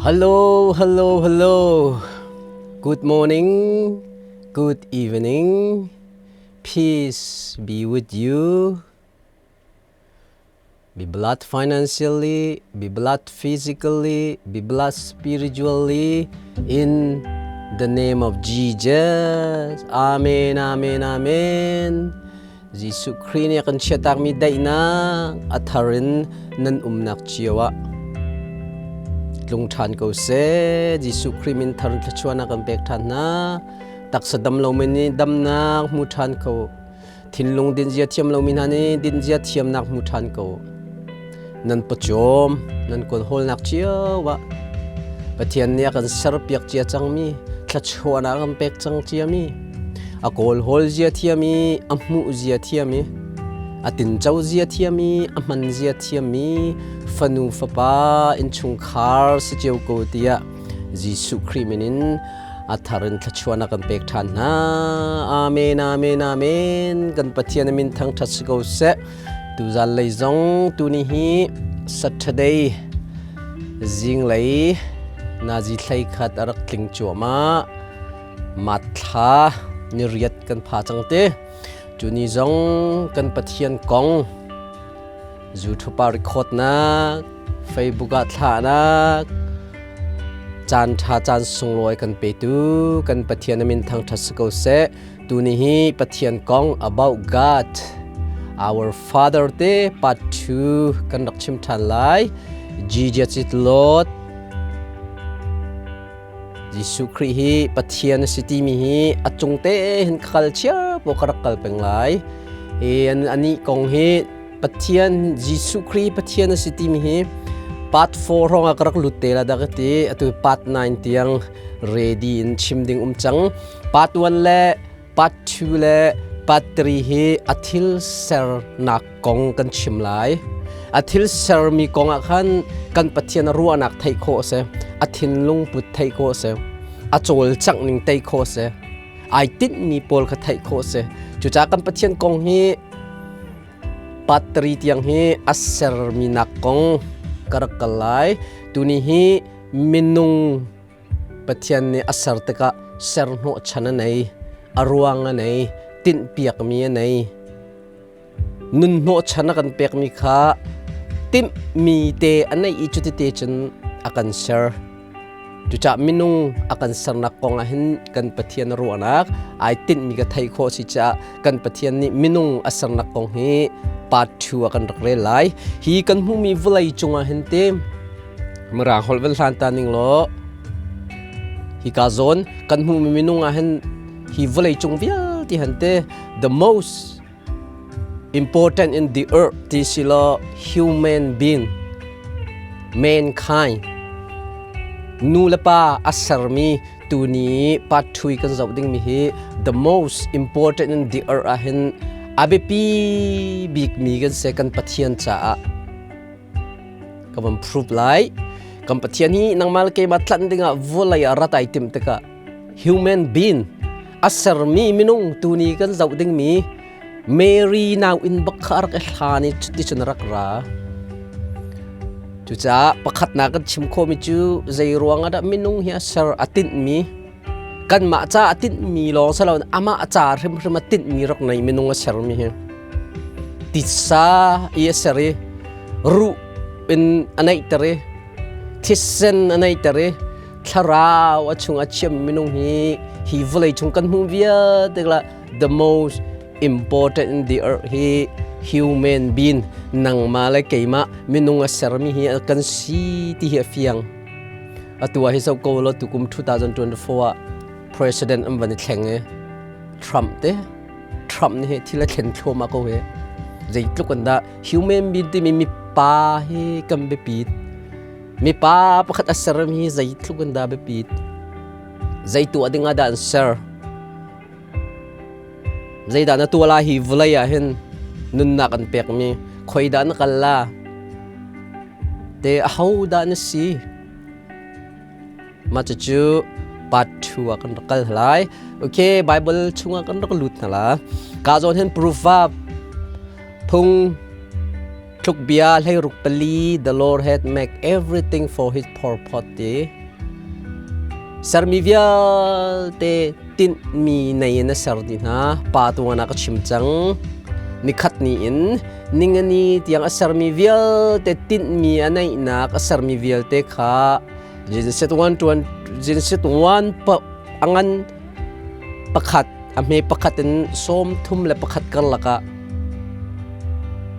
Hello, hello, hello. Good morning, good evening. Peace be with you. Be blessed financially, be blessed physically, be blessed spiritually in the name of Jesus. Amen, amen, amen. Jesuh Khrih nih a kan chiahtakmi daihnak a thar in nan umnak cio ah tlung ṭhan ko seh. Jesuh Khrih min thar in thluachuahnak kan pek ṭhan hna. Taksa dam lomi nih damnak hmu ṭhan ko. Thinlung dinzia thiam lomi hna nih dinzia thiamnak hmu ṭhan ko. Nan pawcawm, nan kawlhawlnak cio ah Pathian nih a kan serpiak cia cangmi, thluachuahnak a kan pek cang ciami, a kawlhawl zia thiam i a hmuh zia thiam i a tinco zia thiam i a hman zia thiammi fanu fapa innchungkhar si cio ko tiah Jesuh Khrih min in a thar in thluachuahnak kan pek ṭhan hna. Amen, amen, amen. Kan Pathian min thangṭhat si ko seh. Tuzan lei zong tuni hi Saturday zinglei nazi thlei khat a rak tling cuahmah. Matthla ni riat kan pha cang te. Tuni zong kan Pathian kong YouTube ah record nak, Facebook ah thlahnak, caan ṭha caan sunglawi kan petu kan Pathian min thangṭhat si ko seh. Tuni hi Pathian kong about God our Father te part 2 kan rak chim ṭhan lai. Jesus is Lord. Jesuh Khrih hi Pathian a si timi hi a cung te hin ka kal chia po ka rak kal peng lai. Hi anih kong hi Pathian Jesuh Khrih Pathian a si timi hi part 4 hrawng ah ka rak lut te la dah ka ti. Atu part 9 tiang ready in chim ding um cang. Part 1 le part 2 le part 3 hi a thil sernak kong kan chim lai. A thil sermi kong ah khan kan Pathian a ruahnak theih khawh a si. A thinlung put theih khawh a si. A cawlcangh ning theih khawh a si. Ai tinhmi pawl kha theih khawh a si. Cucaah kan Pathian kong hi part 3 tiang hi a sermi nak kong ka rak kal lai. Tuni hi minung Pathian nih a ser tikah serhnawhchan a nei, a ruang a nei, tinhpiakmi a nei. Nun hnawhchan a kan pekmi kha timhmi te a neih i cutite cun a kan ser. Cucaah minung a kan sernak kong ah hin kan Pathian ruahnak ai tinhmi ka theih khawh si caah kan Pathian nih minung a sernak kong hi part 2 ah kan rak rel lai. Hi kan hmuhmi vawlei cungah hin te Mirang holh van hlan ta ning law hika zawn kan hmuhmi minung ah hin hi vawlei cung vialte han te the most important in the earth ti si law human being mankind nu le pa a sermi tuni part 2 kan zoh dingmi hi the most important in the earth ah hin a biapi bikmi kan si kan Pathian caah Ka van prove lai. Kan Pathian hi nangmah le keimah tlanh dingah vawlei ah rat ai timh tikah human being a sermi minung tuni kan zoh dingmi Mary nau inn bak kha a rak i hlan i cuticun a rak ra. Cucaah pakhatnak kan chim khawhmi cu zei ruangah dah minung hi a ser a tinhmi kanmah ca a tinhmi lawng si loin amah ca hrimhrim a tinhmi rak nei minung a sermi hi. Titsa i a ser i ruh in a neihter i thisen a neihter i thlarau a chung a chiam minung hi hi vawlei chung kan hmuh vialte la the most important in the earth hi human being nangmah le keimah minung a sermi hi kan si ti hi a fiang atu ah hi so ko lo tukum 2024 ah president an van i thleng i Trump te Trump nih thil a thlen thluahmah ko hi. Zeitluk an dah human being timi mipa hi kan biapit. Mipa pakhat a sermi hi zeitluk an dah biapit. Zei tuah ding ah dah an ser. Zeidah na tuah lai hi vawlei ah hin nunnak an pekmi khoi dah na kal la te aho dah na si Mah cucu part 2 ah kan rak kal lai. Okay, Bible chungah kan rak lut hna la. Ka zawn hin Proverb phung tluk bia hlei ruk pali the Lord had make everything for his purpose ti. Sermi vialte tinhmi nei in a ser dih hna. Pa tuan ah ka chim cang. Nikhat ni in ningani tiang a sermi vialte tinhmi a neihnak a sermi vialte kha Genesis 1 tuan Genesis 1 pa angan pakhat a hme pakhat in 31 karlak ah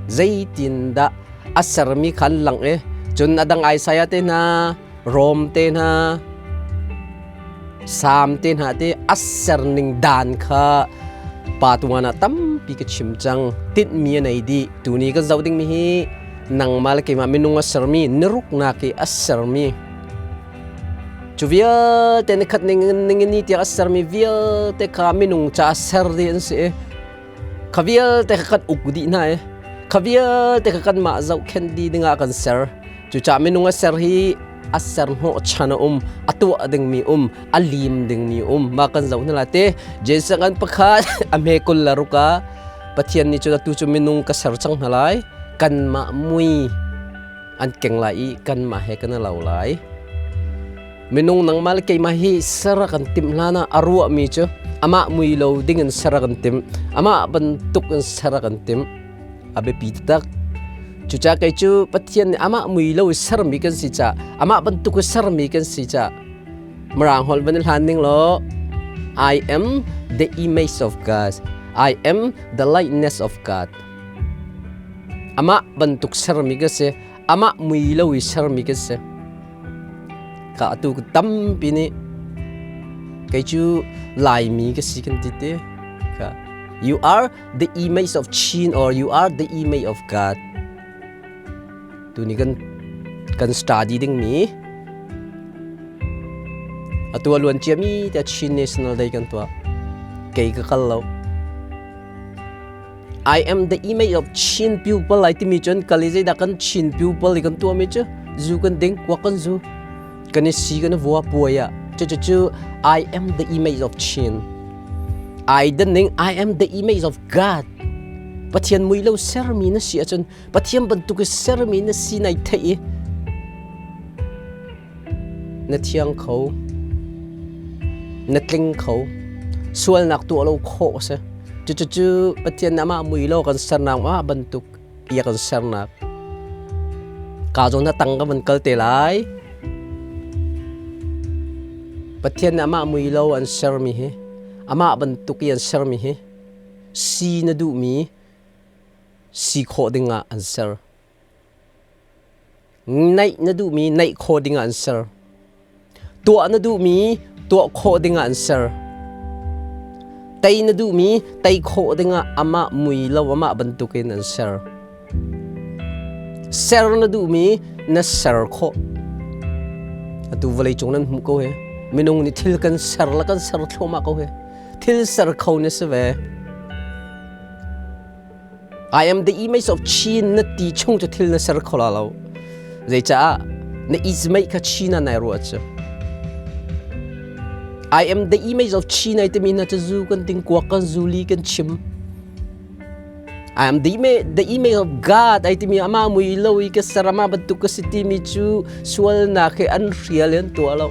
zeitindah a sermi kha an lang i cun a dang Isaiah te hna Rom te hna Salm te hna te a serning dan kha pa tuan ah tampi ka chim cang. Tinhmi a nei dih. Tuni kan zoh dingmi hi nangmah le keimah minung a sermi niruknak i a sermi cu vialte nikhat ning ni tiang a sermi vialte kha minung ca ser dih an si i kha vialte kha kan uk dih hna i kha vialte kha kanmah zohkhenh dih dingah kan ser. Cucaah minung a ser hi a ser hnawhchan a um, a tuah dingmi um, a lim dingmi um. Mah kan zoh hna lai te. Jesuh kan pakhat a hme 26 ah Pathian nih cun atu cu minung ka ser cang hna lai. Kanmah mui an keng lai i kanmah he kan i lo lai. Minung nangmah le keimah hi ser a kan timh hlan ah a ruahmi cu amah mui lo ding in ser a kan timh. Amah bantuk in ser a kan timh. A biapi taktak. Cucaah kei cu Pathian nih amah mui lo i sermi kan si caah, amah bantuk i sermi kan si caah, Mirang holh van i hlan ning law, I am the image of God. I am the likeness of God. Amah bantuk sermi ka si. Amah mui lo i sermi ka si. Ka atu tampi nih kei cu Laimi ka si kan ti te. Ka You are the image of Chin or you are the image of God. Tuni kan kan study ding mi atu aluan cia mi te Chin National Day kan tuah. Kei ka kal lo. I am the image of Chin people lai timi cun kal i zeidah kan Chin people i kan tuahmi cu zu kan ding kuak kan zu kan i si kan i vua puai ah cucu I am the image of Chin. I dan ning I am the image of God. Pathian mui lo sermi na si ahcun Pathian bantuk i sermi na si nai theih i na thiang kho na tling kho sualnak tuah lo khawh a si cucu Pathian nih amah mui lo kan sernak mah bantuk ia kan sernak ka zawn na tang ka van kal te lai Pathian nih amah mui lo an sermi hi amah bantuk i an sermi hi si na duhmi si khawh dingah an ser Naih na duhmi naih khawh dingah an ser. Tuah na duhmi tuah khawh dingah an ser. Tei na duhmi tei khawh dingah amah mui lo amah bantukin an ser. Ser na duhmi na ser khawh. Atu vawlei cung nan hmuh ko he. Minung nih thil kan ser la kan ser thluahmah ko he. Thil ser kho na si ve. I am the image of Chin na ti chung cu thil na ser kho la lo. Zeicah na izmeih kha Chin ah nai ruah cu. I am the image of Chin ai timi hna cu zu kan ding kuak kan zuli kan chim. I am the image, the image of God ai timi ama mui lo i ka ser ama bantuk ka si timi cu sualnak he an hrial an tuah lo.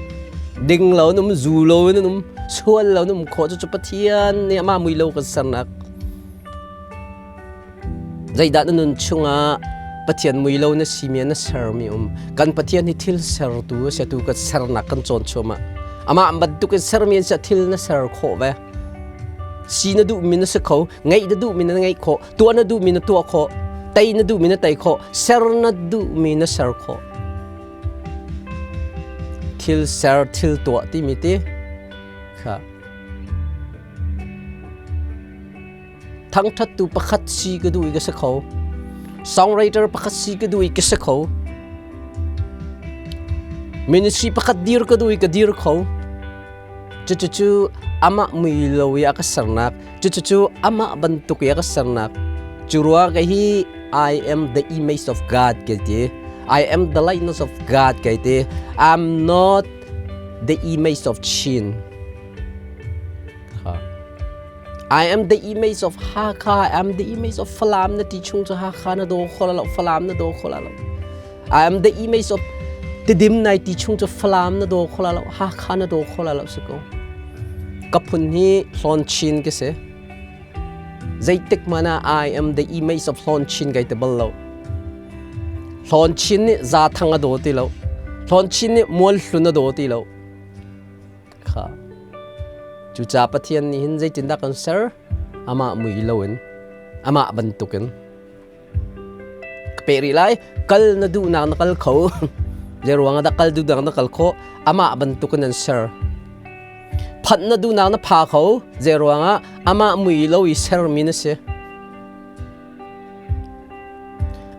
Ding lo num zu lo num sual lo num kho cu cu Pathian nih ama mui lo kan sernak. Zeidah na nun chungah Pathian mui lo na simi na sermi um. Kan Pathian hi thil sertu a si tu kan sernak kan cawn chuahmah. Amah bantuk in sermi an si thil na ser khawh ve. Si na duhmi na si kho, ngeih na duhmi na ngeih khawh, tuah na duhmi na tuah khawh, tei na duhmi na tei khawh, ser na duhmi na ser khawh. Thil ser, thil tuah timi ti kha Thangṭhattu pakhat si ka duh i ka si kho. Songwriter pakhat si ka duh i ka si kho. Ministry pakhat dir ka duh i ka dir kho. Cucucu amah mui lo i a ka sernak. Cucucu amah bantuk i a ka sernak. Cu ruang ka hi I am the image of God ka ti. I am the likeness of God ka ti. I'm not the image of Chin. I am the image of Hakha, I am the image of Falam na ti chung cu Hakha na daw kho lo, Falam na daw kho lo. I am the image of Tidim nai ti chung cu Falam na daw kho la lo, Hakha na daw kho la lo si ko. Ka phun hi Hlawn Chin ka si. Zeitik hmanh ah I am the image of Hlawn Chin kai ti bal lo. Hlawn Chin nih Zathang a daw ti lo. Hlawn Chin nih Mualhlun a daw ti lo. Kha. Cucaah Pathian nih hin zeitindah kan ser? Amah mui loin, amah bantukin. Ka peh rih lai. Kal na duhnak na kal kho. Zei ruang ah dah kal duhnak na kal khawh? Amah bantukin an ser. Phanh na duhnak na pha kho. Zei ruang ah amah mui lo i sermi na si.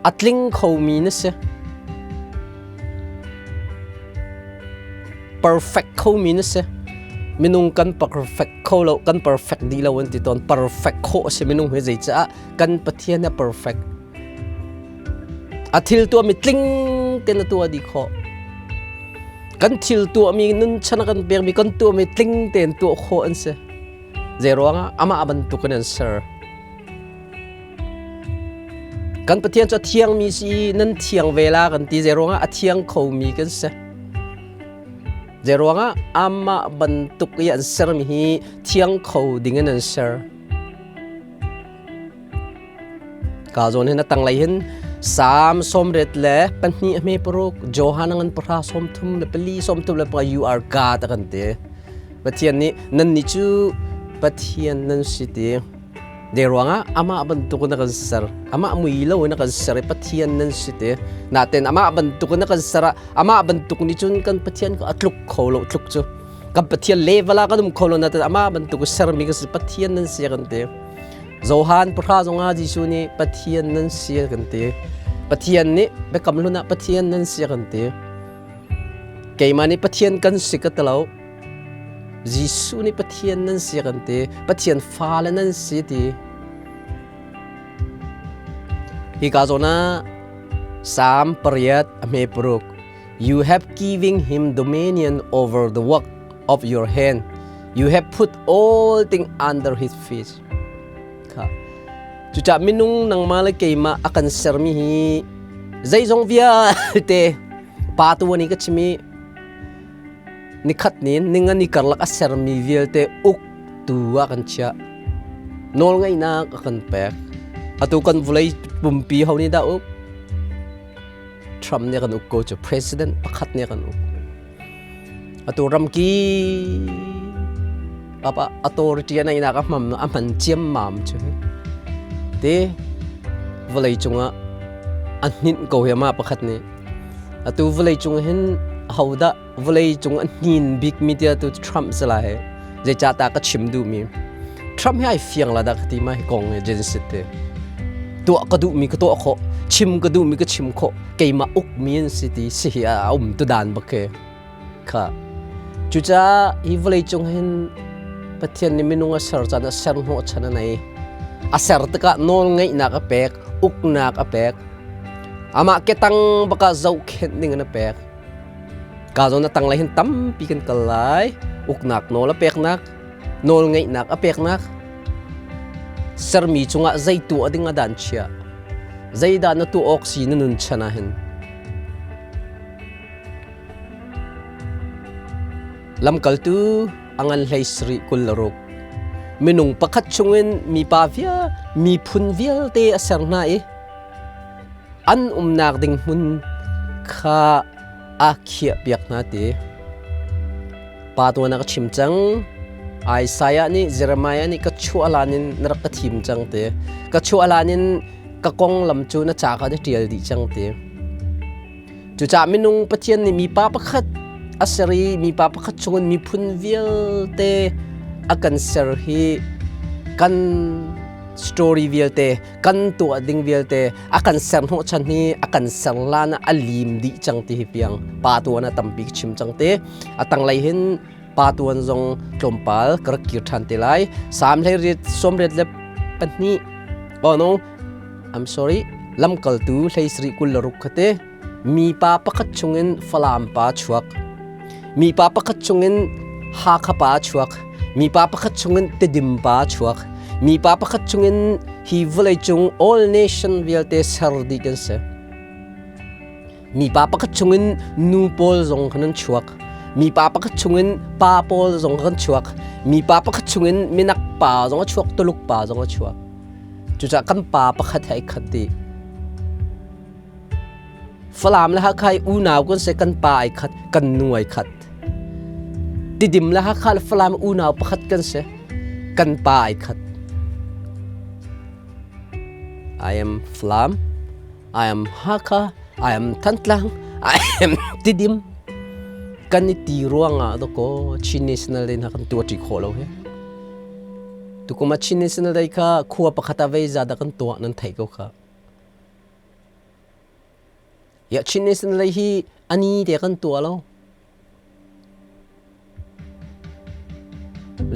A tling khomi na si. Perfect khomi na si. Minung kan perfect kho lo, kan perfect dih lo an ti tawn. Perfect khawh a si minung hi zeicah kan Pathian a perfect. A thil tuahmi tling tein a tuah dih khawh. Kan thil tuahmi nun chan a kan pekmi kan tuahmi tling tein tuah khawh an si. Zei ruangah amah bantukin an ser. Kan Pathian cu a thiangmi si nan thiang ve la kan ti zei ruangah a thiang khomi kan si. Zei ruangah amah bantuk i an sermi hi thiang kho ding in an ser. Ka zawn hin a tanglei hin Psalm 32 hme paruk Johan ngan pahra 34 35 you are God a kan ti. Pathian nih nan nih cu Pathian nan si ti. De ruangah amah bantuk in a kan ser. Amah mui lo in a kan ser i Pathian nan si ti. Naten amah bantuk in a kan ser ah amah bantuk nih cun kan Pathian ko a tluk kho lo tluk cu. Kan Pathian level ah kan um kho lo naten amah bantuk sermi kan si Pathian nan si kan ti. Johan pahra zongah Jesuh nih Pathian nan si kan ti. Pathian nih biakam hlun ah Pathian nan si kan ti. Keimah nih Pathian kan si ka ti lo. Jesuh nih Pathian nan si kan ti. Pathian fale nan si ti. Hi ka zawn ah Psalm pariat a hme paruk. You have given him dominion over the work of your hand. You have put all things under his feet. Kha. Cucah minung nangmah le keimah a kan sermi hi zeizong vialte pa tu ani ka chimi nikhat nin ninga ni karlak a sermi vialte uk tu ah kan chiah. Nawl ngeihnak a kan pek. Atu kan vulei pumpi ho nih dah uk? Trump nih kan uk ko cu president pakhat nih kan uk. Atu ramki apa authority an nak a hman a hman ciammam cu te vawlei cungah a hninh ko hi ama pakhat nih atu vawlei cung hin hodah vawlei cung a hnin bik mi tia tu Trump sala he zeicah ta ka chim duh mi Trump hi ai fiang la dah ka ti ma hi kong he jensit te tuah ka duh mi ka tuah khawh chim ka duh mi ka chim khawh keimah uk mi an si ti si hi a um tu dan bak ke kha cucaah hi vawlei cung hin Pathian nih minung a ser caan a ser hnawh chan a nei a ser tikah nawl ngeihnak a pek uknak a pek amah ketang baka zohkhenh ding in a pek Ka zawn a tanglei hin tampi kan kal lai. Uknak nawl a peknak, nawl ngeihnak a peknak, sermi cungah zei tuah ding a dan chia. Zeidah na tuah awk si na nun chan ah hin. Lamkaltu a ngan hlei sarih 26. Minung pakhat chungin mipa via miphun vialte a ser hna i an umnak ding hmun kha a khiahpiak hna ti. Pa tuan a ka chim cang. Isaiah nih Jeremiah nih ka chuah hlan in na rak ka thim cang ti. Ka chuah hlan in ka konglam cu na ca kha na ṭial dih cang ti. Cucaah minung Pathian nih mipa pakhat a ser i mipa pakhat chungin miphun vialte a kan ser hi kan story vialte kan tuah ding vialte a kan ser hnawhchan hi a kan ser hlan ah a lim dih cang ti hi piang pa tuan a tampi chim cang te a tanglei hin pa tuan zong tlawmpal ka rak kir ṭhan te lai Psalm hlei riat sawm riat le pahnih oh no I'm sorry lamkaltu hlei sarih 26 khate mipa pakhat chungin Falam pa chuak mipa pakhat chungin Hakha pa chuak mipa pakhat chungin Tedim pa chuak mipa pakhat chungin hi vawleicung all nation vialte ser dih kan si. Mipa pakhat chungin nu pawl zong khan an chuak. Mipa pakhat chungin pa pawl zong kan chuak. Mipa pakhat chungin minak pa zong a chuak, Tuluk pa zong a chuak. Cucaah kan pa pakhat he ai khat dih. Falam le Hakha hi unau kan si, kan pa ai khat, kan nu ai khat. Tidim le Hakha le Falam unau pakhat kan si, kan pa ai khat. I am Falam, I am Hakha, I am Thantlang, I am Tidim. Kan i ti ruangah dawkaw Chin National Day hna kan tuahṭi khawh lo hi. Tukum ah Chin National Day kha khua pakhat ah vei za dah kan tuah nan theih ko kha. Ya Chin National Day hi ani te kan tuah lo.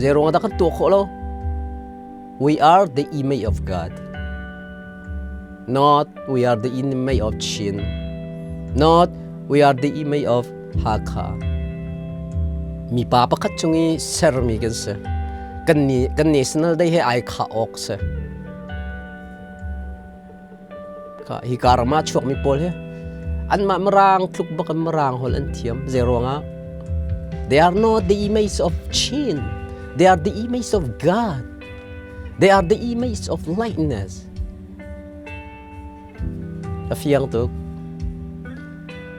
Zei ruangah dah kan tuah khawh lo? We are the image of God. Not we are the image of Chin. Not we are the image of Hakha. Mipa pakhat chung i sermi kan si. Kan ni kan national day he ai khah awk si. Ka hi ram ah chuakmi pawl hi anmah Mirang tluk bak in Mirang holh an thiam. Zei ruangah? They are not the image of Chin. They are the image of God. They are the image of lightness. A fiang tuk.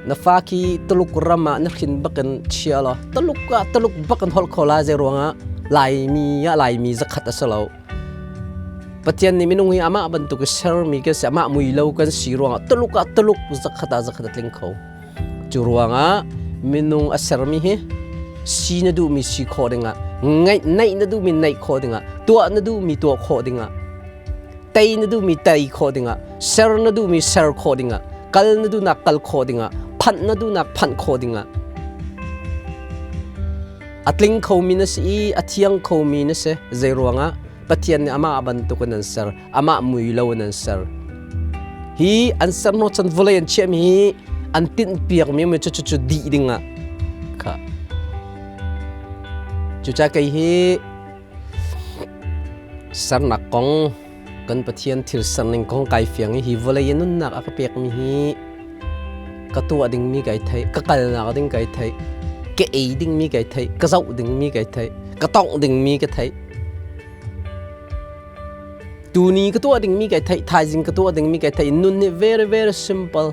Na fa khi Tuluk ram ah na hrin bakin chia law Tuluk ah Tuluk bakin holh kho la zei ruangah Laimi ah Laimi zakhat a si lo. Pathian nih minung hi amah bantuk i sermi kan si, amah mui lo kan si ruangah Tuluk ah Tuluk zakhat ah zakhat a tling kho. Cu ruangah minung a sermi hi si na duhmi si khawh dingah, ngaih naih na duhmi naih khawh dingah, tuah na duhmi tuah khawh dingah, tei na duhmi tei khawh dingah, ser na duhmi ser khawh dingah, kal na duhnak kal khawh dingah, phanh na duhnak phanh khawh dingah a tling khomi na si i a thiang khomi na si. Zei ruangah Pathian nih amah bantuk in an ser, amah mui lo in an ser. Hi an ser hnu chan vawlei an chiahmi hi an tinh piakmi mi cu cu dih dingah kha. Cuca kei hi Sernak kong kan Pathian thil serning kong kai fiang i hi vawlei i nunnak a ka pekmi hi ka tuah dingmi kai theih, ka kalnak ding kai theih, ka ei dingmi kai theih, ka zoh dingmi kai theih, ka tongh dingmi ka theih. Tuni ka tuah dingmi kai theih, thaizing ka tuah dingmi kai theih. Nun hi very very simple.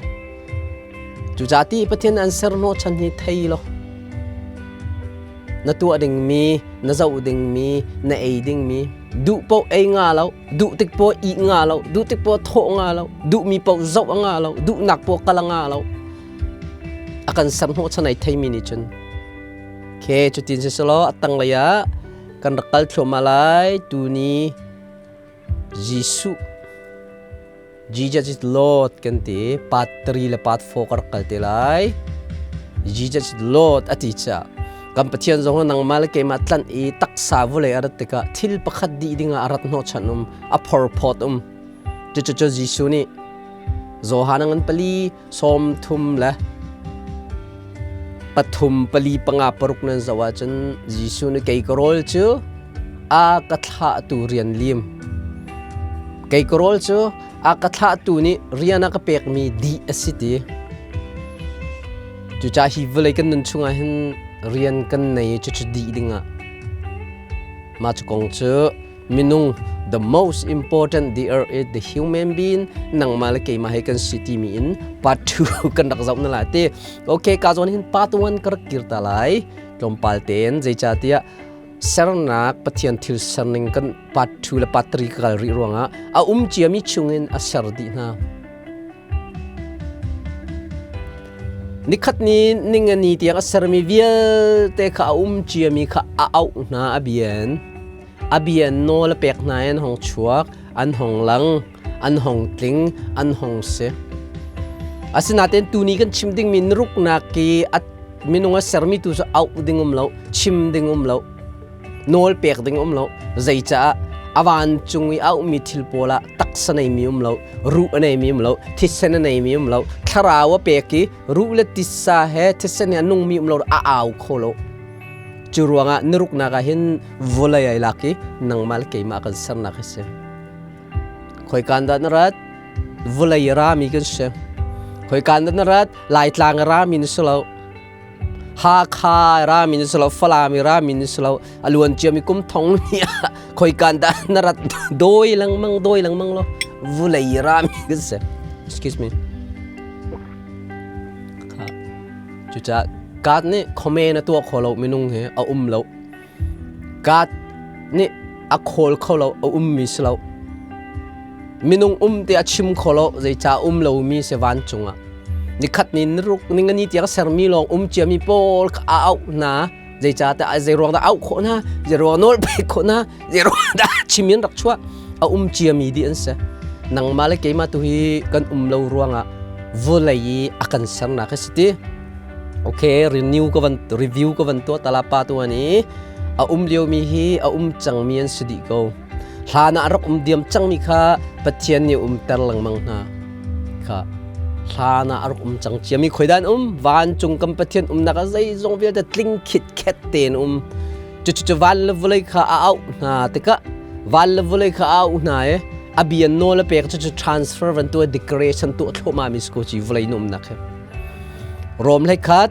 Cucaah ti Pathian an ser hnawh chan hi thei lo. Na tuah dingmi, na zoh dingmi, na ei dingmi, duh paoh ei nga lo, duh tik paoh ih nga lo, duh tik paoh thawh nga lo, duhmi paoh zoh a nga lo, duhnak paoh kal a nga lo. A kan ser hnawh chan ai theimi nih cun ke cutin si selaw a tanglei ah kan rak kal thluahmah lai tuni Jesuh Jesus is Lord kan ti part 3 le part 4 ka rak kal te lai Jesus is Lord a ti ca kan Pathian zong nangmah le keimah tlanh i taksa vulei a rat tikah thil pakhat dih dingah a rat hnawhchan um a phorphawt um cucu Jesuh nih Johan ngan pali sawm thum le pathum pali panga paruk nan zoh ahcun Jesuh nih kei ka rawl cu a ka thlahtu rian lim kei ka rawl cu a ka thlahtu nih rian a ka pekmi dih a si ti cucaah hi vawlei kan nun chungah hin rian kan nei cucu dih dingah mah cu kong cu minung the most important the earth is the human being nangmah le keimah he kan si timi in part 2 kan rak zoh na lai ti okay ka zawn hin part 1 ka rak kir ta lai tlawmpal tein zeicahtiah sernak pathian thil serning kan part 2 le part 3 ka kal rih ruangah a um ciami chungin a ser dih hna Nikhat ni ningani tiang a sermi vialte kha a um ciami kha a auh hna a bian. A bian nawl a pek hna i an hong chuak, an hong lang, an hong tling, an hong si. Asinain tuni kan chim dingmi nuruknak i a minung a sermi tu cu auh ding um lo, chim ding um lo, nawl pek ding um lo. Zeicah a vancung i a ummi thil pawl ah taksa neimi um lo, ruh a neimi um lo, thisen a neimi um lo, thlarau a pek i ruh le titsa he thisen he a nungmi um lo a au kho lo. Cu ruangah nuruknak ah hin vawlei ai lak i nangmah le keimah kan sernak a si. Khoikan dah na rat? Vawlei rami kan si. Khoi kan na rat Laitlang ra mi na si lo. Hakha ra mi na si lo, Falam ra mi na si lo. A luan cia mi kum thong ni khoi kan dah na rat doi lengmang doi lengmang lo. Vulei ra mi kan si. Excuse me. Cucaah God nih comment a tuah kho lo minung hi a um lo. God nih a khawl kho lo a ummi si lo. Minung um ti a chim kho lo zeicah um lomi si vancung ah. Nikhat ni niruk ningani tiang sermi lawng um ciami pawl kha a auh hna. Zeicah dah zei ruang dah auh khawh hna, zei ruang nawl pek khawh hna, zei ruang dah chim in rak chuah a um ciami dih an si. Nangmah le keimah tu hi kan um lo ruangah vawlei i a kan sernak a si ti. Okay, renew ka van review ka van tuah talapa tu ani a um liomi hi a um cangmi an si dih ko. Hlan ah rak um diam cangmi kha Pathian nih umter lengmang hna. Kha hlan ah a rak um cang ciami khoi dan um vancung kan Pathian umnak ah zeizong vialte tling khit khet tein um. Cucu van le vawlei kha a auh hna tikah van le vawlei kha a auh hna i a bia nawl a pek cucu transfer van tuah decoration tuah thluahmah mi si ko ci vawlei na umnak hi. Rom hlei khat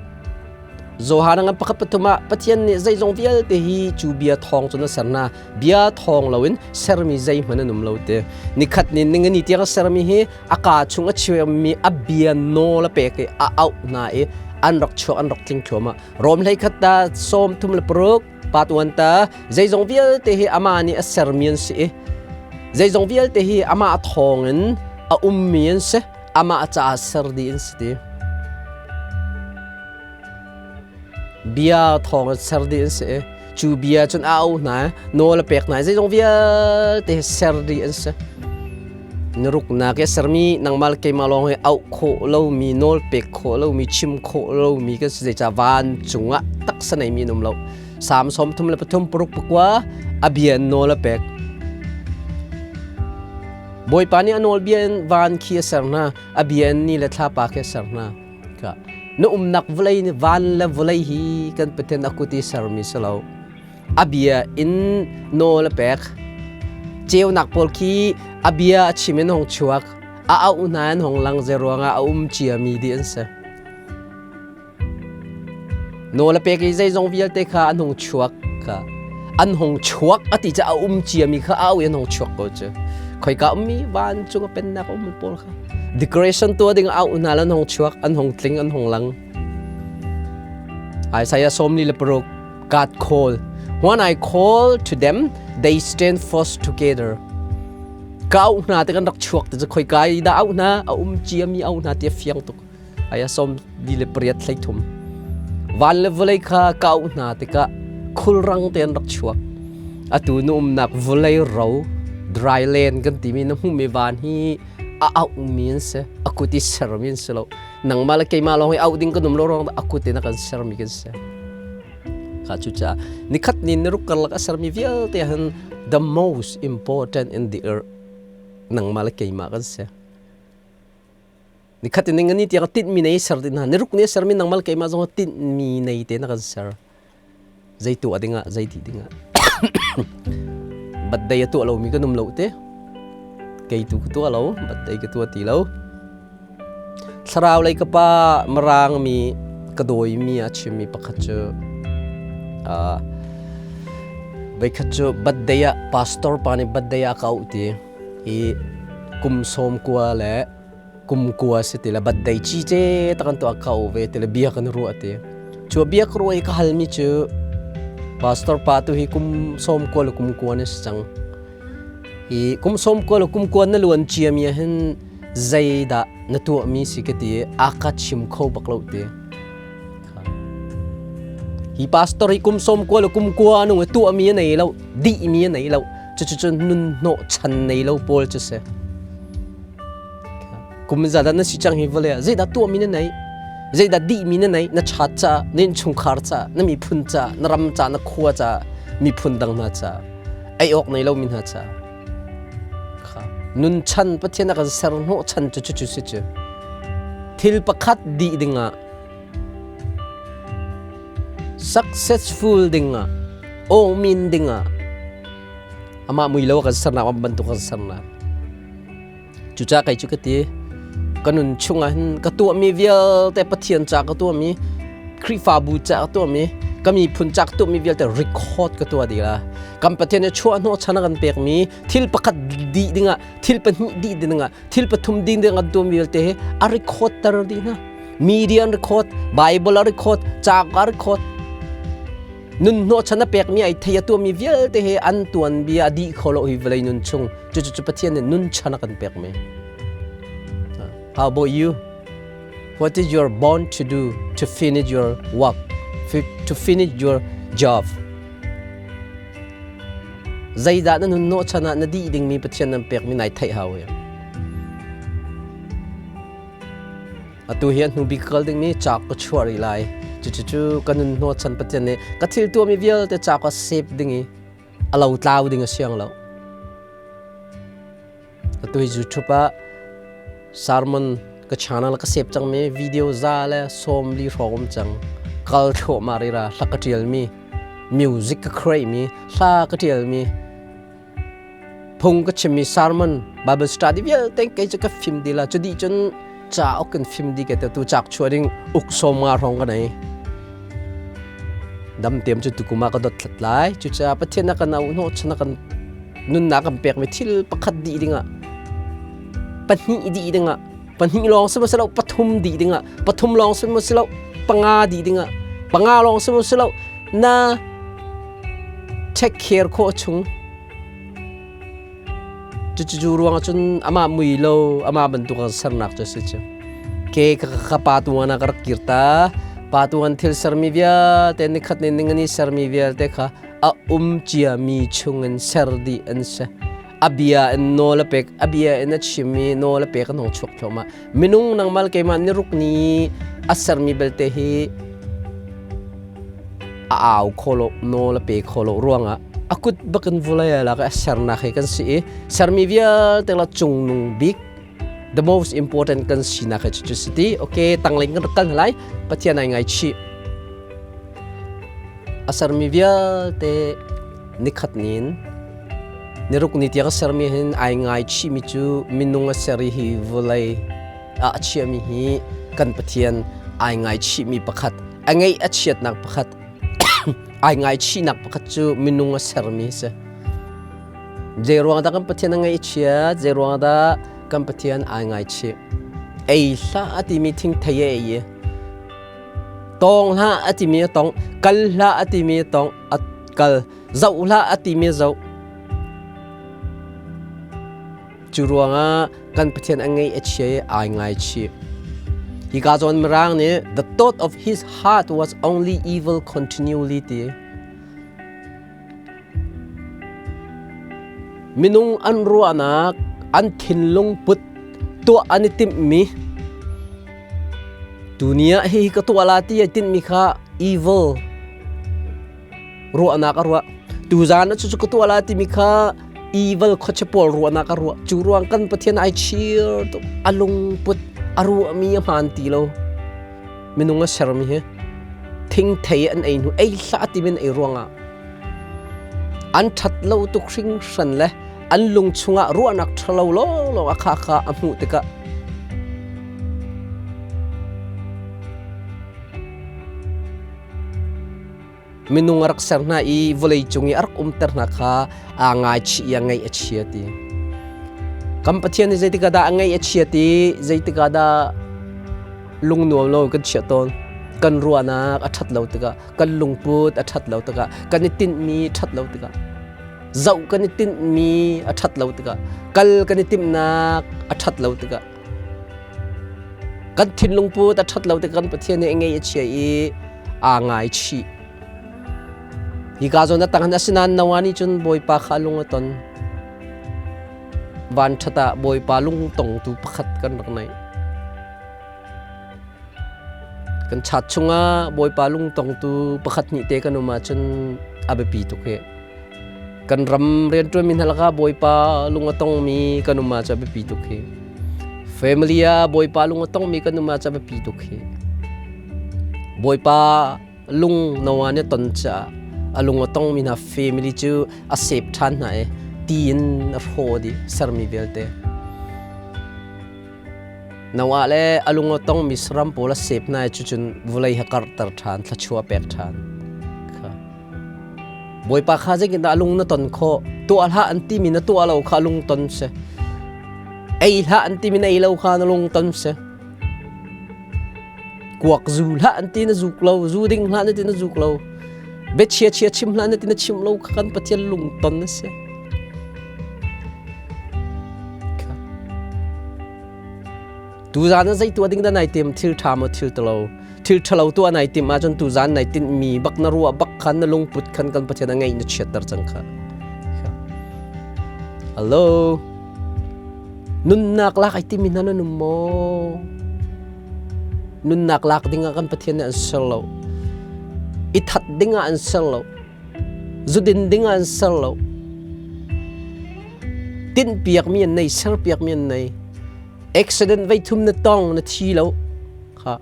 Johan ngan pakhat pathum ah Pathian nih zeizong vialte hi cu bia thawng cun a ser hna bia thawng loin sermi zeihmanh an um lo te nikhat ni ningani tiang a sermi hi a kaa chung a chimmi a bia nawl a pek i a auh hna i an rak chuak an rak tling thluahmah Rom hlei khat ta sawm thum le paruk part 1 ta zeizong vialte hi amah nih a sermi an si i zeizong vialte hi amah thawng in a ummi an si amah caah ser dih an si ti bia thawng in ser dih an si i cu bia cun a au hna nawl a pek hna zeizong vialte hi ser dih an si Naruknak i sermi nangmah le keimah lawng hi auh khawh lomi, nawl pek khawh lomi, chim khawh lomi kan si zeicah vancung ah taksa neimi an um lo. Salm 33 paruk pakua a bia in nawl a pek. Bawipa nih a nawlbia in van khi a ser hna, a bia in ni le thlapa khi a ser hna. Ka na umnak vawlei ni van le vawlei hi kan Pathian a kut i sermi si lo. A bia in nawl a pek. Ceunak pawl khi a bia a chim in hong chuak. A auh hna in hong lang ze ruangah a um ciami dih an si. Nawl a pek i zeizong vialte kha an hung chuak kha an hung chuak a ti ca a um ciami kha a au i an hung chuak ko cu. Khoika ummi vancung a pennak ummi pawl kha decoration tuah ding a auh hna le an hung chuak an hung tling an hung lang. Isaiah 46 God call. When I call to them, they stand forth together. Ka auh hna te kan rak chuak te cu khoi kai dah auh hna a um ciami auh hna ti fiang tuk. Aya som di le pariat hlei thum. Van le vawlei kha ka auh hna tikah khulrang te an rak chuak. Atu nu umnak vawlei ro dry land kan timi na hmuhmi van hi a auhmi an si a kut i sermi an si lo nangmah le keimah lawng hi auh ding kan um lo ruang a kut in a kan sermi kan si kha cucaah nikhat ni niruk karlak a sermi vialte han the most important in the earth nangmah le keimah kan si nikhat in ngani tiang tinhmi nei ser din hna niruk ni sermi nangmah le keimah zong tinhmi nei te na kan ser zei tuah dingah zei ti dingah birthday a tuah lomi kan um lo te kei tu ka tuah lo birthday ka tuah ti lo Thlarau lei ka pa Mirang mi ka dawimi a chimmi pakhat cu voikhat cu birthday ah pastor pa nih birthday ah ka auh ti i kum sawm kua le kum kua si ti le birthday ci ce tak an tuah ka auh ve ti le bia kan ruah ti. Cu bia ka ruah i ka halmi cu pastor pa tu hi kum sawm kua le kum kua na si cang. Hi kum sawm kua le kum kua na luan ciami ah hin zeidah na tuahmi si ka ti a ka chim kho bak lo ti. Hi pastor hi kum sawm kua le kum kua nung i tuahmi a nei lo, dihmi a nei lo. Cucu cu nun hnawh chan nei lo pawl cu si. Kum zadah na si cang hi vawlei ah zeidah tuahmi na nei? Zeidah dihmi na nei? Na chat caah, na innchungkhar caah, na miphun caah, na ram caah, na khua caah, miphun dang hna caah. Ei awk nei lomi hna caah kha nun chan Pathian a kan ser hnawh chan cu cucu si cu thil pakhat dih dingah successful dingah awngmin dingah amah mui lo a kan sernak bantuk kan sernak cucaah kei cu ka ti. Ka nun chungah hin ka tuahmi vialte Pathian ca ka tuahmi, Khrihfabu ca ka tuahmi, ka miphun ca ka tuahmi vialte record ka tuah dih la. Kan Pathian nih chuah hnawhchan a kan pekmi thil pakhat dih dingah, thil pahnih dih dingah, thil pathum ding ding kan tuahmi vialte hi a record ter dih hna. Media an record, Bible a record, ca a record. Nun hnawhchan a pekmi ai thei a tuahmi vialte he an tuanbia a dih kho lo hi vawlei nun chung. Cucu Pathian nih nun chan a kan pekmi. How about you? What is your born to do to finish your work, to finish your job? Zeidah na nun hnawhchan ah na dih dingmi Pathian nan pekmi nai theih hau hi. Atu hi a hnu bik kal dingmi cauk ka chuah rih lai. Cucu ka nun hnawhchan Pathian nih ka thil tuahmi vialte cauk ah save ding i a lo tlau ding a siang lo. Atu hi YouTube ah sermon ka channel ka save cangmi video za le 40 hrawng um cang. Kal thluahmah rih ra hla ka ṭialmi, music ka create mi, hla ka ṭialmi, phung ka chimmi sermon Bible study vialte kei cu ka fim dih la cu dih cun cauk kan fim dih ke tu cak chuah ding uk 50 hrawng ka nei dam tiam cu tukum ah ka dot thlat lai cucaah Pathian a kan auh hnawh chan a kan nunnak kan pekmi thil pakhat dih dingah pahnih dih dingah pahnih lawng si maw si lo pathum dih dingah pathum lawng si maw si lo panga dih dingah panga lawng si maw si lo na check care khawh chung cucu ruang cun amah mui lo amah bantuk an sernak cu si cu ke ka pa tuan ah ka rak kir ta pa tuan thil sermi vialte nikhat ne ning ani sermi vialte kha a um cia mi chung in ser dih an si a bia in nawl a pek a bia in a chim i nawl a pek an hong chuak thluahmah minung nangmal keimah niruk ni a sermi belte hi a au kho lo nawl a pe kho lo ruangah a kut bakin vulei lak a sernak hi kan si i sermi vialte la cungnung bik the most important kan sinak hi cu si ti okay tanglei kan rak kal lai Pathian ai ngai chih a sermi vialte nikhat nin niruk ni tiang a sermi hin ai ngai chihmi cu minung a ser i hi vawlei ah a chiahmi hi kan Pathian ai ngaichihmi pakhat a ngeih a chiatnak pakhat ai ngaichihnak pakhat cu minung a sermi a si. Zei ruang dah kan Pathian a ngaih chiat zei ruang dah kan Pathian ai ngaichih ei hlah a timi thingthei a ei i tawng hlah a timi a tong kal hlah a timi a tong a kal zoh hlah a timi a zoh Cu ruangah kan Pathian a ngeih a chia i ai ngaichih. Hika zawn Mirang nih the thought of his heart was only evil continually ti. Minung an ruahnak, an thinlung put tuah an i timhmi tuni ah hihi ka tuah la ti ai tinhmi kha evil ruahnak a ruah tuzaan ah cucu ka tuah la timi kha evil khuachia pawl ruahnak a ruah cu ruang kan Pathian ai chir tuk a lungput a ruahmi a hmaan ti lo minung a sermi hi thingthei an ei hnu ei hlah timi an ei ruangah an ṭhat lo tuk hringhran le an lung chungah ruahnak ṭhalo lawnglawng a kha kha a hmuh tikah Minung a rak ser hna i vawlei cung i a rak umter hna kha aa ngaichih i a ngaih a chia ti. Kan Pathian nih zeitik ah dah a ngaih a chia ti, zeitik ah dah lungnuam lo kan chiah tawn. Kan ruahnak a ṭhat lo tikah, kan lungput a ṭhat lo tikah, kan i tinhmi ṭhat lo tikah, zoh kan i tinhmi a ṭhat lo tikah, kal kan i timhnak a ṭhat lo tikah, Kan thinlung put a ṭhat lo tik kan Pathian nih a ngei a chia i aa ngaichih. Hika zawn a tang asinain Noah nih cun Bawipa kha a lung a ton. Vanṭhat ah Bawipa lungtongtu pakhat kan rak nei. Kan chat chungah Bawipa lungtongtu pakhat hnih te kan um ahcun a biapi tuk hi. Kan ram rianṭuanmi hna lakah Bawipa lung a tongmi kan um ahcun a biapi tuk hi. Family ah Bawipa lung a tongmi kan um ahcun a biapi tuk hi. Bawipa lung Noah nih a ton caah a lung a tongmi hna family cu a save ṭhan hna i ti in a hrawh dih sermi vialte. Noah le a lung a tongmi saram pawl a sep hna i cucun vawlei ha karhter ṭhan, thluachuah pek ṭhan. Kha. Bawipa kha zeitindah a lung na ton khawh? Tuah hlah an timi na tuah lo kha a lung ton si. Ei hlah an timi na ei lo kha na lung ton si. Kuak zu hlah an ti na zuk lo, zu ding hlah na ti na zuk lo. Biachia chia chim hlah na ti na chim lo kha kan Pathian lung ton a si. Tuzaan ah zei tuah ding dah nai tim? Thil ṭha maw thil talo? Thil ṭhalo tuah nai tim ahcun tuzaan nai tinhmi bak na ruah bak khan na lungput khan kan Pathian a ngeih na chiatter cang kha. Hello. Nunnak lak ai timi hna nan um maw? Nunnak lak ding ah kan Pathian nih an ser lo. I that ding ah an ser lo. Zudin ding ah an ser lo. Tinhpiakmi an nei, serpiakmi an nei. Accident vei thum na tong na thi lo. Kha.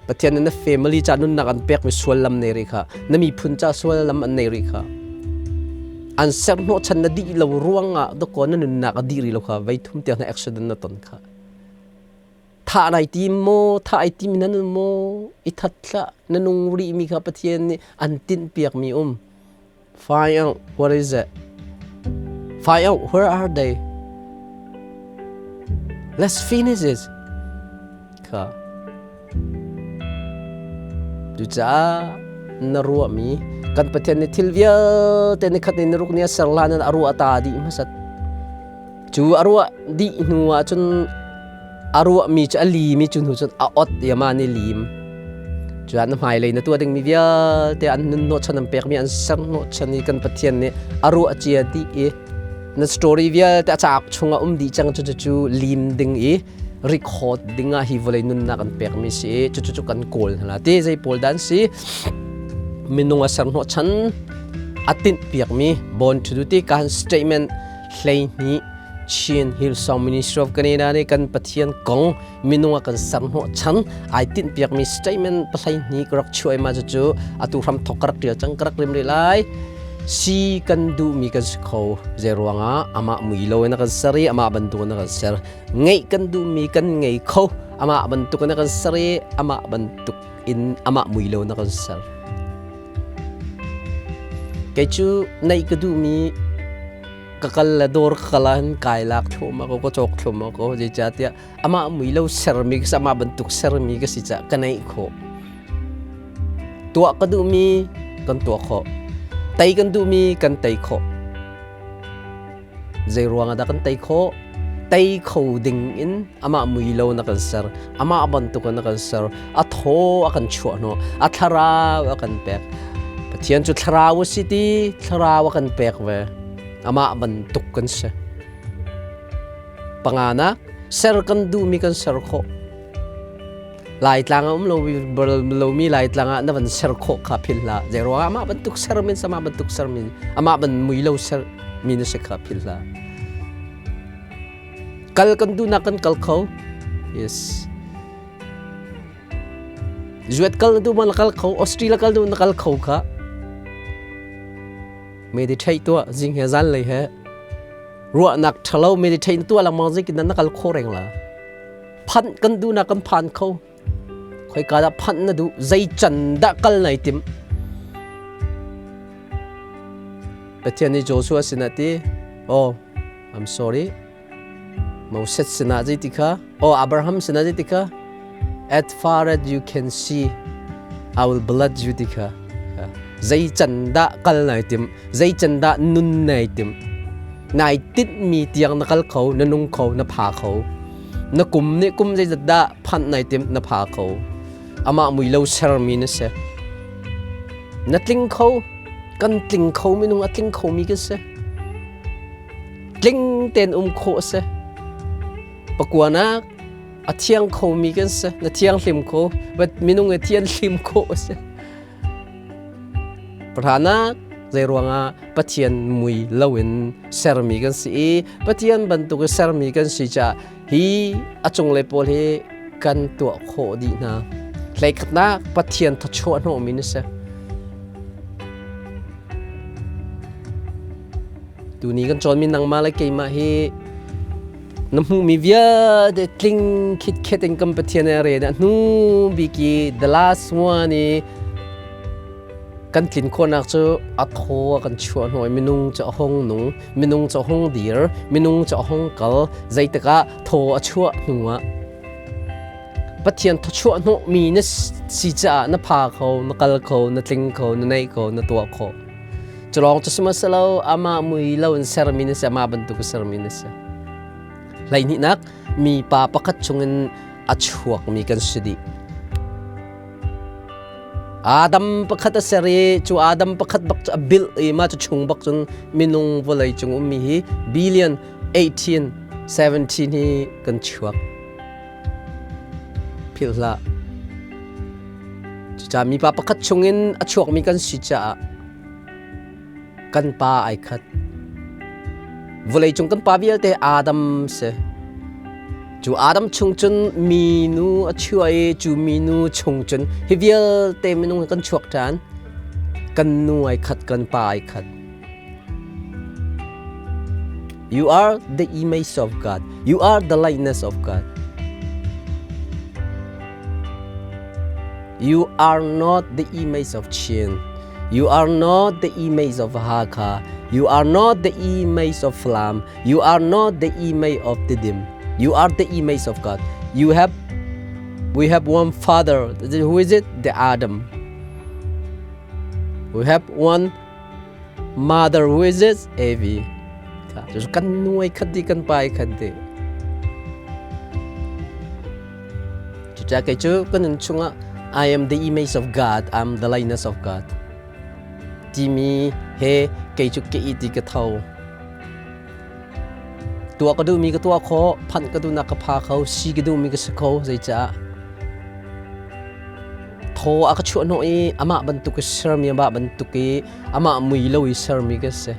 Pathian nih na family ca nunnak an pekmi suallam nei ri kha. Na miphun ca suallam an nei ri kha. An ser hnawhchan na dih lo ruangah dakaw na nunnak a dih rih lo kha vei thum tiang na accident na ton kha. Thah nai tim maw, thah ai tim nan maw, i that hlah, na nung rihmi kha Pathian nih an tinhpiakmi um. Find out what is it. Find out where are they. Let's finish it. Kha. Cucaah na ruahmi kan Pathian nih thil vialte ni khat ni ni ruk ni a ser hlan in a ruah ta dih hmasat. Cu a ruah dih hnu ah cun a ruahmi cu a limi cu hnu cun a ot i amah nih lim. Cu ah na hmailei na tuah dingmi vialte an nun hnawhchan an pekmi an ser hnawhchan i kan Pathian nih a ruah cia dih i na story vialte a cauk chungah um dih cang cu cu lim ding i record ding ah hi vawlei nunnak an pekmi si i cucu cu kan kawl hna ti zei pawl dan si minung a ser hnawhchan a tinh piakmi born to do ti kan statement 12 Chin Hillsong Ministry of Canada nih kan Pathian kong minung a kan ser hnawhchan ai tinhpiakmi statement 12 ka rak chuah ma cu atu hram thok ka rak tial cang ka rak rim rih lai si kan duhmi kan si kho zei ruangah amah mui lo in a kan ser i amah bantuk in a kan ser ngeih kan duhmi kan ngei kho amah bantuk in a kan ser i amah bantuk in amah mui lo in a kan ser Kei cu neih ka duhmi ka kal le dawr ka kal ahhin kai lak thluahmah ko, ka cawk thluahmah ko. Zeicahtiah amah mui lo sermi ka si, amah bantuk sermi ka si caah ka neih khawh. Tuah ka duhmi kan tuah khawh. Tei kan duhmi kan tei khawh. Zei ruangah dah kan tei khawh? Tei kho ding in amah mui lo na kan ser, amah bantuk in na kan ser, a thaw a kan chuah hnawh, a thlarau a kan pek. Pathian cu thlarau a si ti, thlarau a kan pek ve. Amah bantuk kan si. Panganak, ser kan duhmi kan ser khawh. Laitlang a um lomi Laitlang ah na van ser khawh kha philh hlah. Zei ruangah amah bantuk sermi amah bantuk sermi amah ban mui lo sermi na si kha philh hlah. Kal kan duhnak kan kal kho. Yes. Zuat kal na duh ma na kal kho. Australia kal duh na kal kho kha. Meditate tuah zing he zan lei he ruahnak ṭhalo meditate tuah lengmang zeitin na kal kho reng la. Phanh kan duhnak kan phan kho. Khoika dah phanh na duh? Zei can dah kal nai tim? Pathian nih Joshua sinah ti, Oh, I'm sorry. Moses sinah zei ti kha? Oh, Abraham sinah zei ti kha? As far as you can see, I will bless you ti kha. Zei can dah kal nai tim? Zei can dah nun nai tim? Nai tinhmi tiang na kal kho, na nung kho, na pha kho. Na kum nih kum zeizat dah phanh nai timh na pha kho. Amah mui lo sermi na si. Na tling kho, kan tling kho minung a tling khomi kan si. Tling tein um khawh a si. Pakuanak a thiang khomi kan si. Na thianghlim kho, but minung i thianhlim khawh a si. Pahranak zeiruangah Pathian mui loin sermi kan si i Pathian bantuk i sermi kan si caah hi a cunglei pawl hi kan tuah khawh dih hna. Hleikhatnak Pathian thawchuah hnawhmi na si. Tuni kan cawnmi nangmah le keimah hi Na hmuhmi vialte tling khitkhet in kan Pathian a re na hnu bik i the last one i kan tlin khawhnak cu a thaw a kan chuah hnu i minung cu a hung nung, minung cu a hung dir, minung cu a hung kal. Zeitikah thaw a chuah hnu ah Pathian thawchuah hnawhmi na si caah na pha kho, na kal kho, na tling kho, na nei kho, na tuah kho. Culawng cu sihmanhsehlaw amah mui lo in sermi na si, amah bantuk in sermi na si. Hleihnihnak, mipa pakhat chungin a chuakmi kan si dih. Adam pakhat a ser i cu Adam pakhat bak cu a bilh i mah cu chung bak cun minung vawlei cung ummi hi billion 18, 17 hi kan chuak. Philh hlah. Cucaah mipa pakhat chungin a chuakmi kan si caah kan pa ai khat. Vawleicung kan pa vialte Adam si. Cu Adam chung cun minu a chuah i cu minu chung cun hi vialte minung hi kan chuak ṭhan. Kan nu ai khat, kan pa ai khat. You are the image of God. You are the likeness of God. You are not the image of Chin. You are not the image of Hakha. You are not the image of Falam. You are not the image of Tidim. You are the image of God. You have we have one father. Who is it? The Adam. We have one mother who is it? Eve. Kan nuai khat di kan pa khat di. Cucaah kei cu ka nun chungah I am the image of God, I'm the likeness of God timi he kei cu ke i ti ka tho. Tuah ka duhmi ka tuah khawh, phanh ka duhnak ka pha kho, si ka duhmi ka si kho, zeicah thaw a ka chuah hnawh i amah bantuk i sermi amah bantuk i amah mui lo i sermi ka si.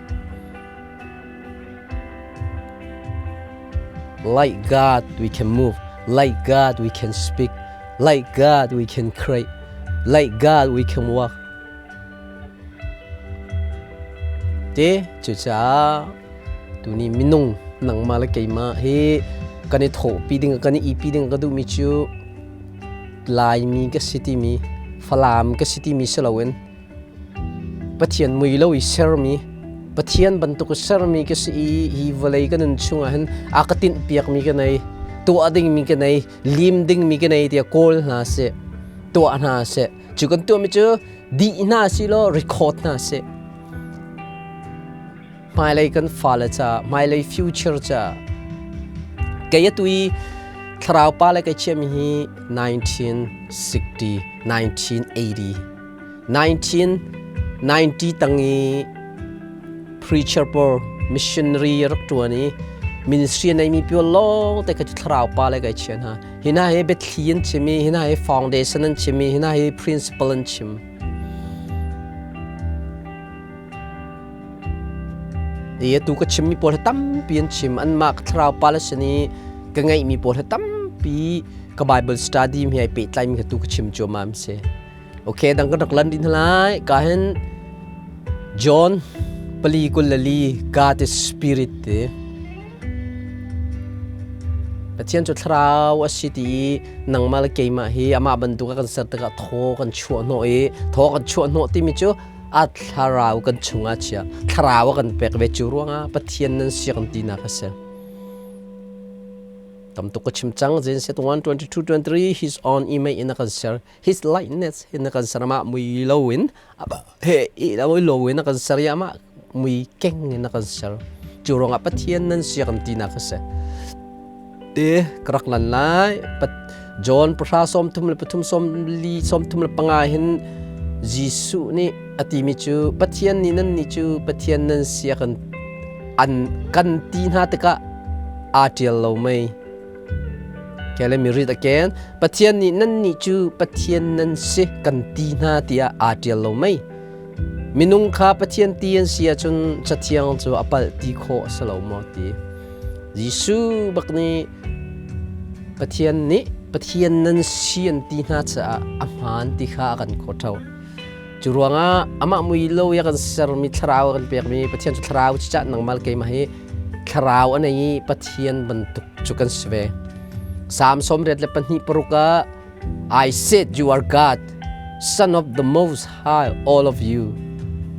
Like God we can move, like God we can speak, like God we can create, like God we can walk. Te cucaah tuni minung nangmah le keimah hi kan i thawhpi ding kan i ipi ding ka duhmi cu Laimi ka si timi Falam ka si timi si loin Pathian mui lo i sermi Pathian bantuk i sermi ka si i hi vawlei ka nun chungah hin a ka tinhpiakmi ka nei tuah dingmi ka nei lim dingmi ka nei tiah kawl hna sih tuah hna sih cu kan tuahmi cu dih hna si law record hna sih hmailei kan fale ca hmailei future ca kei atu i thlarau pa le kai chiami hi 1960 1980 1990 tang i preacher pawl missionary rak ṭuan i ministry a neimi pawl lawng te kha cu thlarau pa le kai chia hna hi hna hi biathli an chim i hi hna hi foundation an chim i hi hna hi principle an chim I atu ka chimmi pawl hi tampi an chim. Anmah ka thlarau pa le sin i ka ngeihmi pawl hi tampi ka Bible study mi ai pehtlaimi kha tu ka chim cuahmah am si. Okay, dang kan rak lan din lai. Ka hin John 4:24 God is spirit ti. Pathian cu thlarau a si ti i nangmah le keimah hi amah bantuk a kan ser tikah thaw kan chuah hnawh i thaw kan chuah hnawh timi cu a thlarau kan chungah chia thlarau a kan pek ve cu ruangah Pathian nan si kan tinak a si tam tuk ka chim cang Genesis 1 22 23 his own image in a kan ser his likeness in a kan ser amah mui lo in he i lo lo in a kan ser i amah mui keng in a kan ser cu ruangah Pathian nan si kan tinak a si te ka rak lan lai John 10:33 35 hin Jesuh nih a timi cu Pathian nih nan nih cu Pathian nan si a kan an kan ti hna tikah aa ṭial lo mei Okay, let me read again. Pathian nih nan nih cu Pathian nan si kan ti hna tiah aa ṭial lo mei. Minung kha Pathian ti an si ahcun Cathiang cu a palh ti khawh a si lo maw ti. Jesuh bak nih Pathian nih Pathian nan si an ti hna caah a hmaan ti kha a kan khawhṭho. Cu ruangah amah mui lo i a kan sermi thlarau a kan pekmi Pathian cu thlarau cicah nangmah le keimah hi Thlarau a nei i Pathian bantuk cu kan si ve. Psalm 82 ah I said you are God, son of the most high, all of you.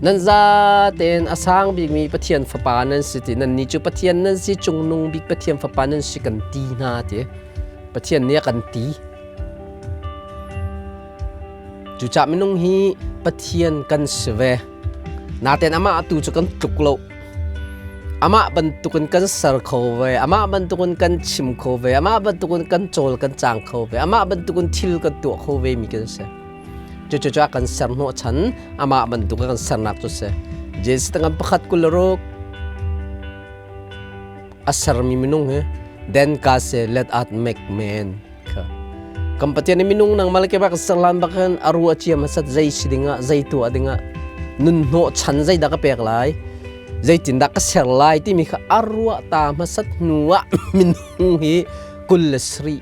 Nan zatein a sang bikmi Pathian fapa nan si ti nan ni cu Pathian nan si cungnung bik Pathian fapa nan si kan ti hna ti. Pathian nih a kan ti. Cucah minung hi Pathian kan si ve. Naten amah tu cu kan tluk lo. Amah bantukin kan ser kho ve, amah bantukin kan chim kho ve, amah bantukin kan cawl kan cang kho ve, amah bantukin thil kan tuah kho ve mi kan si. Cucu a kan ser hnawh chan, amah bantuk kan sernak cu si. Jesuh tangan pakhat 26 a sermi minung hi then God say let us make man kha kan Pathian i minung nang mal ke bak serlan bak hin a ruah cia hmasat zei si dingah zei tuah dingah nun hnawh chan zei dah ka pek lai zeitindah ka ser lai timi kha a ruah ta hmasat hnu ah minung hi 27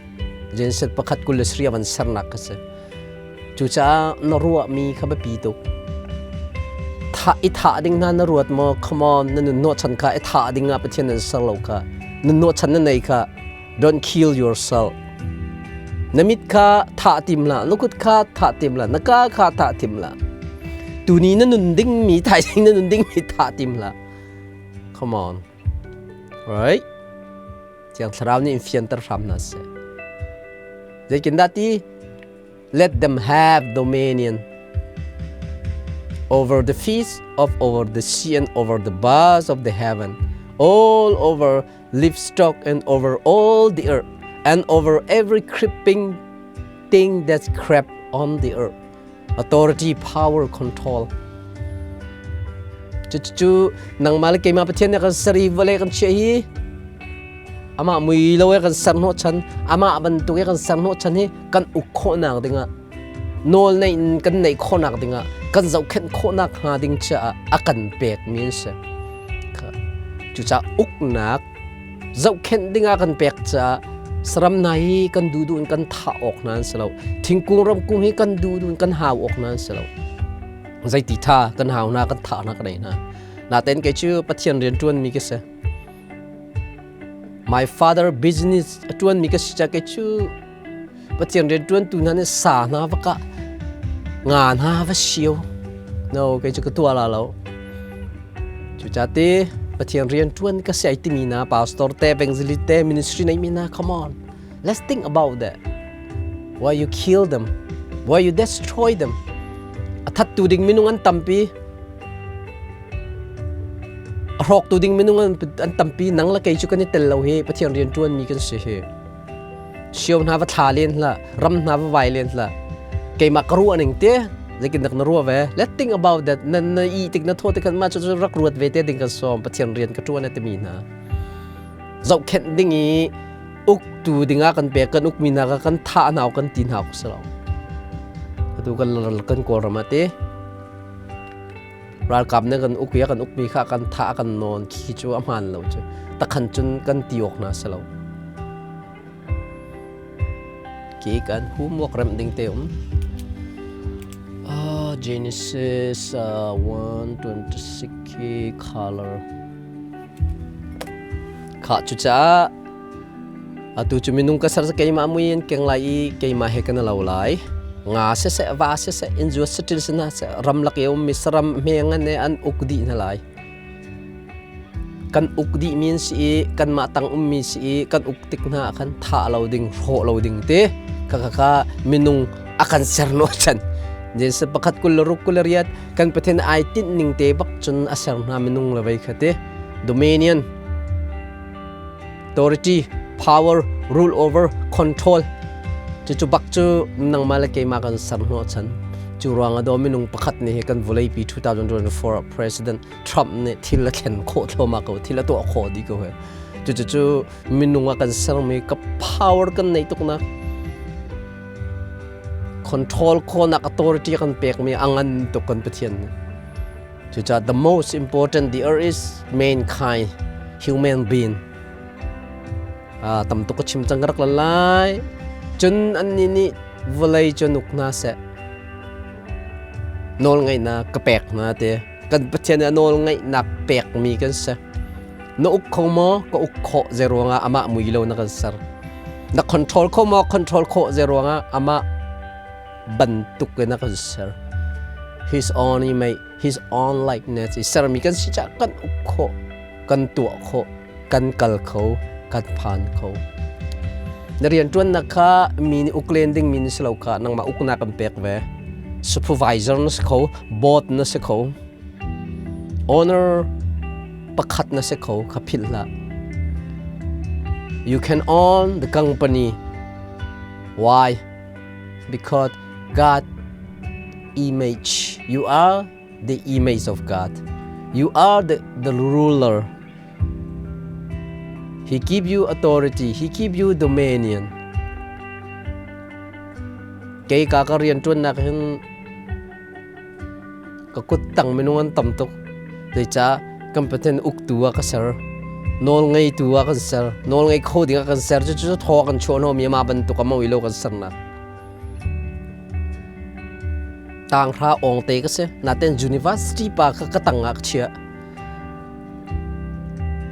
Genesis pakhat 27 a van sernak ka si. Cucaah na ruahmi kha biapi tuk. Thah i thah ding hna na ruat maw? Come on, na nun hnawhchan kha i thah ding ah Pathian nan ser lo kha. Nun hnawhchan na nei kha. Don't kill yourself. Na mit kha thah tim hlah, na kut kha thah tim hlah, na ka kha thah tim hlah. Tuni na nun dingmi, thaizing na nun dingmi thah tim hlah. Come on. Right? Thiang Thlarau nih in fianter hram hna seh. Zeitindah ti? Let them have dominion over the fish of over the sea and over the birds of the heaven, all over livestock and over all the earth, and over every creeping thing that crept on the earth. Authority, power, control. Cucu nangmah le keimah Pathian nih kan ser i vawlei kan chiah hi amah mui lo e kan ser hnawh chan amah bantuk e kan ser hnawh chan hi kan uk khawhnak dingah nawl neih in kan neih khawhnak dingah kan zohkhenh khawhnak hnga ding caah a kan pek mi an si. Cucaah uknak zohkhenh dingah kan pek caah saram hna hi kan duhduh in kan thah awk hna an si lo. Thingkung ramkung hi kan duhduh in kan hau awk hna an si lo. Zeiti tha kan hau hna kan thah hna kan ei hna. Natein kei cu Pathian rian ṭuan mi ka si. My father business a ṭuan mi ka si ca kei cu Pathian rian ṭuantu hna nih sa hna va kah nga hna va sio. No, kei cu ka tuah la lo. Cucaah te Pathian rian ṭuan ka si ai timi na pastor te evangelist te ministry nei mi na come on. Let's think about that. Why you kill them? Why you destroy them? A thattu ding minung an tampi. A hrawktu ding minung an tampi. Nang le kei cu kan i tel lo hi Pathian rian ṭuan mi kan si hi. Sio hna va thla len hlah, ram hna va vai len hlah. Keimah ka ruah ning te, zeitin dak na ruah ve? Let's think about that. Na na i tik na thaw tik ma cu rak ruat ve te ding kan sawm Pathian rian ka ṭuan a timi hna. Zohkhenh ding i uktu dingah kan pek kan ukmi hna kha kan thah hna kan ti hna awk si lo. Atu kan kan Kawlram ah te ralkap nih kan uk i kan ukmi kha kan thah kan nawn khi cu a hmaan lo cu takhan cun kan ti awk hna si lo. Ki kan homework remh ding te um. Genesis 1:26 khi color. Kha cucaah atu cu minung ka ser keimah mui in keng lai i keimah he kan lo lai. Nga siseh va siseh inzuat saṭil sina seh ramlak i ummi saram hme ngan he an uk dih hna lai. Kan uk dih mi an si i kanmah tang ummi si i kan uk tik hna ah khan thah lo ding hrawh lo ding te kha kha kha minung a kan ser no chan. Jesuh pakhat 26 28 kan Pathian ai tinh ning te bak cun a ser hna minung le vei kha te dominion authority power rule over control cucu bak cu nangmah le keimah kan ser hnawh chan cu ruang ah daw minung pakhat nih hi kan vawleipi 2024 president Trump nih thil a thlen khawh thluahmah ko thil a tuah khawh dih ko he cucu minung a kan sermi ka power kan neih tuknak control khawhnak authority kan pekmi a ngan tuk kan Pathian nih cucaah the most important the earth is mankind human being tam tuk ka chim cang ka rak la lai cun annih nih vawlei cu nuk hna seh nawl ngeihnak ka pek hna te kan Pathian nih a nawl ngeihnak pekmi kan si. Na uk kho maw? Ka uk khawh zei ruangah amah mui lo na kan ser. Na control kho maw? Control khawh zei ruangah amah bantuk in a kan ser. His own image, his own likeness i sermi kan si caah kan uk khawh, kan tuah khawh, kan kal kho, kan phan kho. Na rianṭuannak kha mi nih uk len dingmi na si lo kha nangmah uknak an pek ve. Supervisor na si kho, board na si kho, owner pakhat na si kho kha philh hlah. You can own the company. Why? Because God image. You are the image of God. You are the ruler. He give you authority. He give you dominion. Kei ka ka rian ṭuannak hin ka kut tang minung an tam tuk. Zeicah kan Pathian uktu ah ka ser. Nawl ngeitu ah kan ser. Nawl ngei kho ding ah kan ser. Cucu thaw kan chuah hnawmi amah bantuk a mawilo kan sernak. Tanghra awng te ka si. Naten university pa kha ka tang ah ka chiah.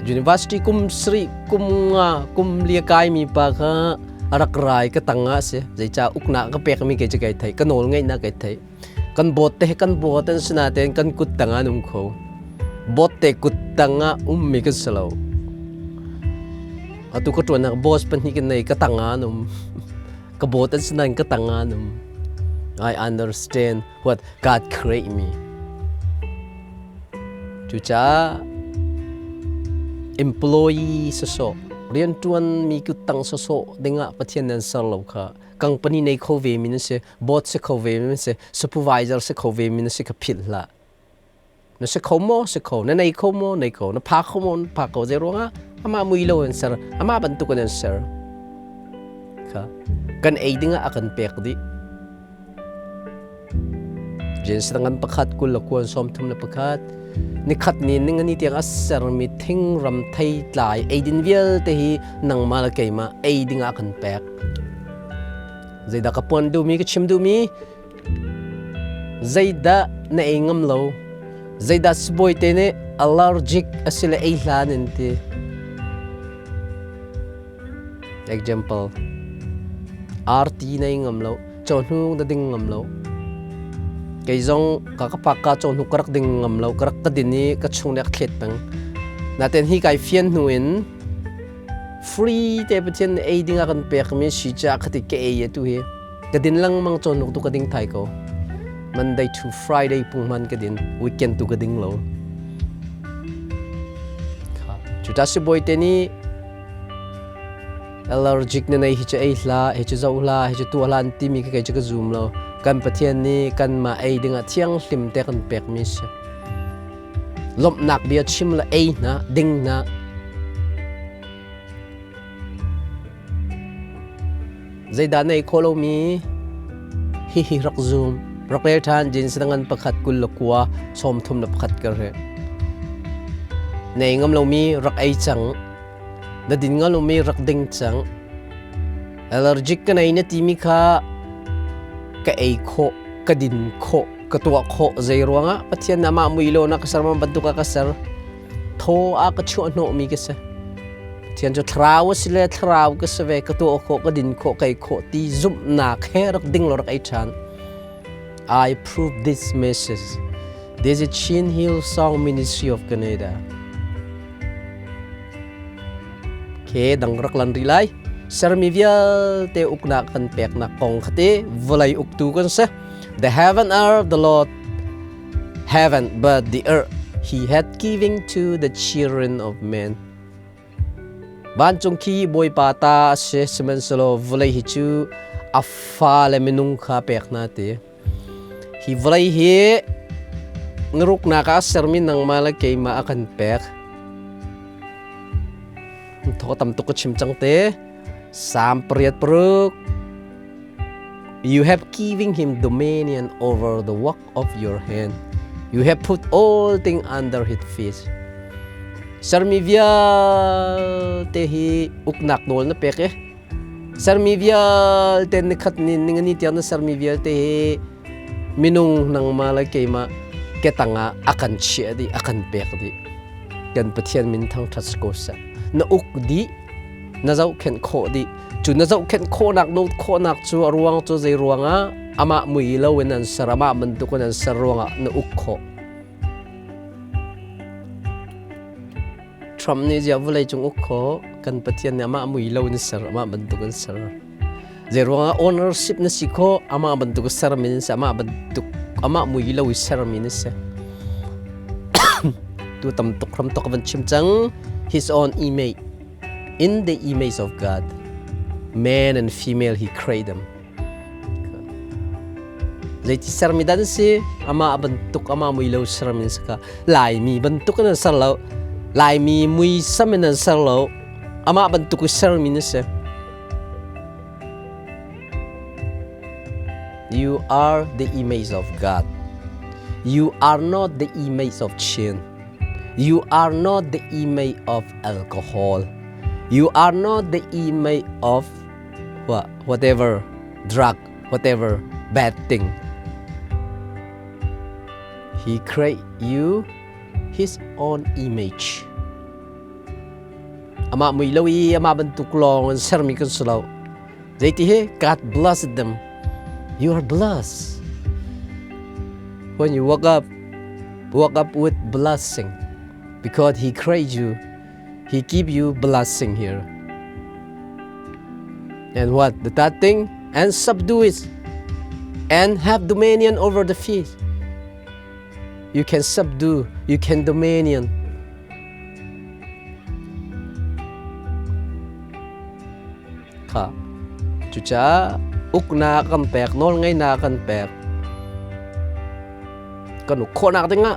University kum sarih kum nga kum lia kaimi pa kha a rak rai ka tang ah a si. Zeicah uknak ka pekmi kei cu kai theih. Ka nawl ngeihnak kai theih. Kan bawt te kan bawt an si nain kan kut tang ah an um kho. Bawt te kut tang ah ummi kan si lo. Atu ka ṭuannak boss pahnih kan nei ka tang ah an um. Ka bawt an si nain ka tang ah an um. I understand what God create me. Cucaah employee sawsawh rianṭuanmi kuttang sawsawh dingah Pathian nan ser lo kha company nei kho ve mi na si, board si kho ve mi na si, supervisor si kho ve mi na si kha philh hlah. Na si kho maw? Si kho. Na nei kho maw? Nei kho. Na pha kho maw? Na pha kho. Zei ruangah? Amah mui lo an ser. Amah bantuk in an ser. Kha kan ei dingah a kan pek dih. Genesis ngan pakhat kul le kuan 31. Nikhat ni ning ani tiang a sermi thingram thei tlai eidin vialte hi nangmah le keimah ei dingah kan pek. Zeidah ka puan duhmi ka chim duhmi zeidah na ei ngam lo zeidah sibawi te nih allergic asile ei hlan in ti Example, arti na ngam lo, cawhnuk na ding ngam lo. Kei zong ka ka pak ka cawhnuk ka rak ding ngam lo, ka rak ka din i ka chung le ka thlet peng. Naten hi kai fian hnu in free te Pathian ei ding a kan pek mi si cha khati ka ei tu hi. Ka din lengmang cawhnuk tu ka ding thai ko. Monday to Friday pungman ka din, weekend tu ka ding lo. Cuta sibawi te nih Allergic na nei hi cu ei hlah, hi cu zoh hlah, hi cu tuah hlah an timi khi kei cu ka zum lo. Kan Pathian nih kanmah ei dingah thianghlim te kan pekmi si. Lawmhnak bia chim le ei hna, ding hna. Zeidah na ei khawh lomi? Hihi rak zum. Rak rel ṭhan Jeans ngan pakhat 29 31 ka re. Na ei ngam lomi rak ei cang. Na din ngam lomi rak ding cang. Allergic ka nei na timi kha ka ei khawh, ka din khawh, ka tuah khawh zei ruangah Pathian amah mui lo na ka ser ma bantuk ah ka ser. Thaw a ka chuah hnawhmi ka si. Pathian cu thlarau a si le thlarau ka si ve ka tuah khawh ka din khawh ka ei khawh ti zumhnak he rak ding lo rak ei ṭhan. I prove this message. This is Chin Hill Song Ministry of Canada. Ke dang rak lan rih lai. Sermi vialte uknak kan peknak kong khate vawlei uktu kan si. The heaven are the Lord heaven, but the earth he had given to the children of men. Vancung khi Bawipa ta a si, sihmanhsehlaw vawlei hi cu a fale minung kha pek hna ti. Hi vawlei hi ngaruknak ah sermi nangmah le keimah a kan pek. Thawk tam tuk ka chim cang te. Psalm 86 You have given him dominion over the work of your hand. You have put all things under his feet. Sermi vialte hi uknak nawl na pek i sermi vialte nikhat ni ningani tiang na sermi vialte hi minung nangmah le keimah ketang ah a kan chiah dih a kan pek dih. Kan Pathian min thangṭhat si ko seh. Na uk dih, na zohkhenh khawh dih. Cu na zohkhenh khawhnak, na uk khawhnak cu a ruang cu zei ruangah amah mui lo in an ser, amah bantuk in an ser ruangah na uk khawh. Trump nih ziah vawleicung uk khawh kan Pathian nih amah mui lo in ser, amah bantuk in ser. Zei ruangah ownership na si khawh, amah bantuk sermi na si, amah bantuk amah mui lo i sermi na si. Tu tam tuk ram tuk van chim cang. His own image, in the image of God, man and female he created them. Zeiti sermi dan si amah bantuk amah mui lo sermi si ka Laimi bantuk in an ser lo Laimi muisam in an ser lo amah bantuk i sermi na si. You are the image of God. You are not the image of chin. You are not the image of alcohol. You are not the image of whatever drug, whatever bad thing. He create you his own image. Amah mui lo i amah bantuk lawng in sermi kan si lo. Zeiti hi God blessed them. You are blessed. When you wake up, wake up with blessing because He created you. He give you blessing here. And what? The third thing, and subdue it and have dominion over the fish. You can subdue, you can dominion. Kha cucaah uknak kan pek, nawlngeihnak kan pek. Kan uk khawhnak dingah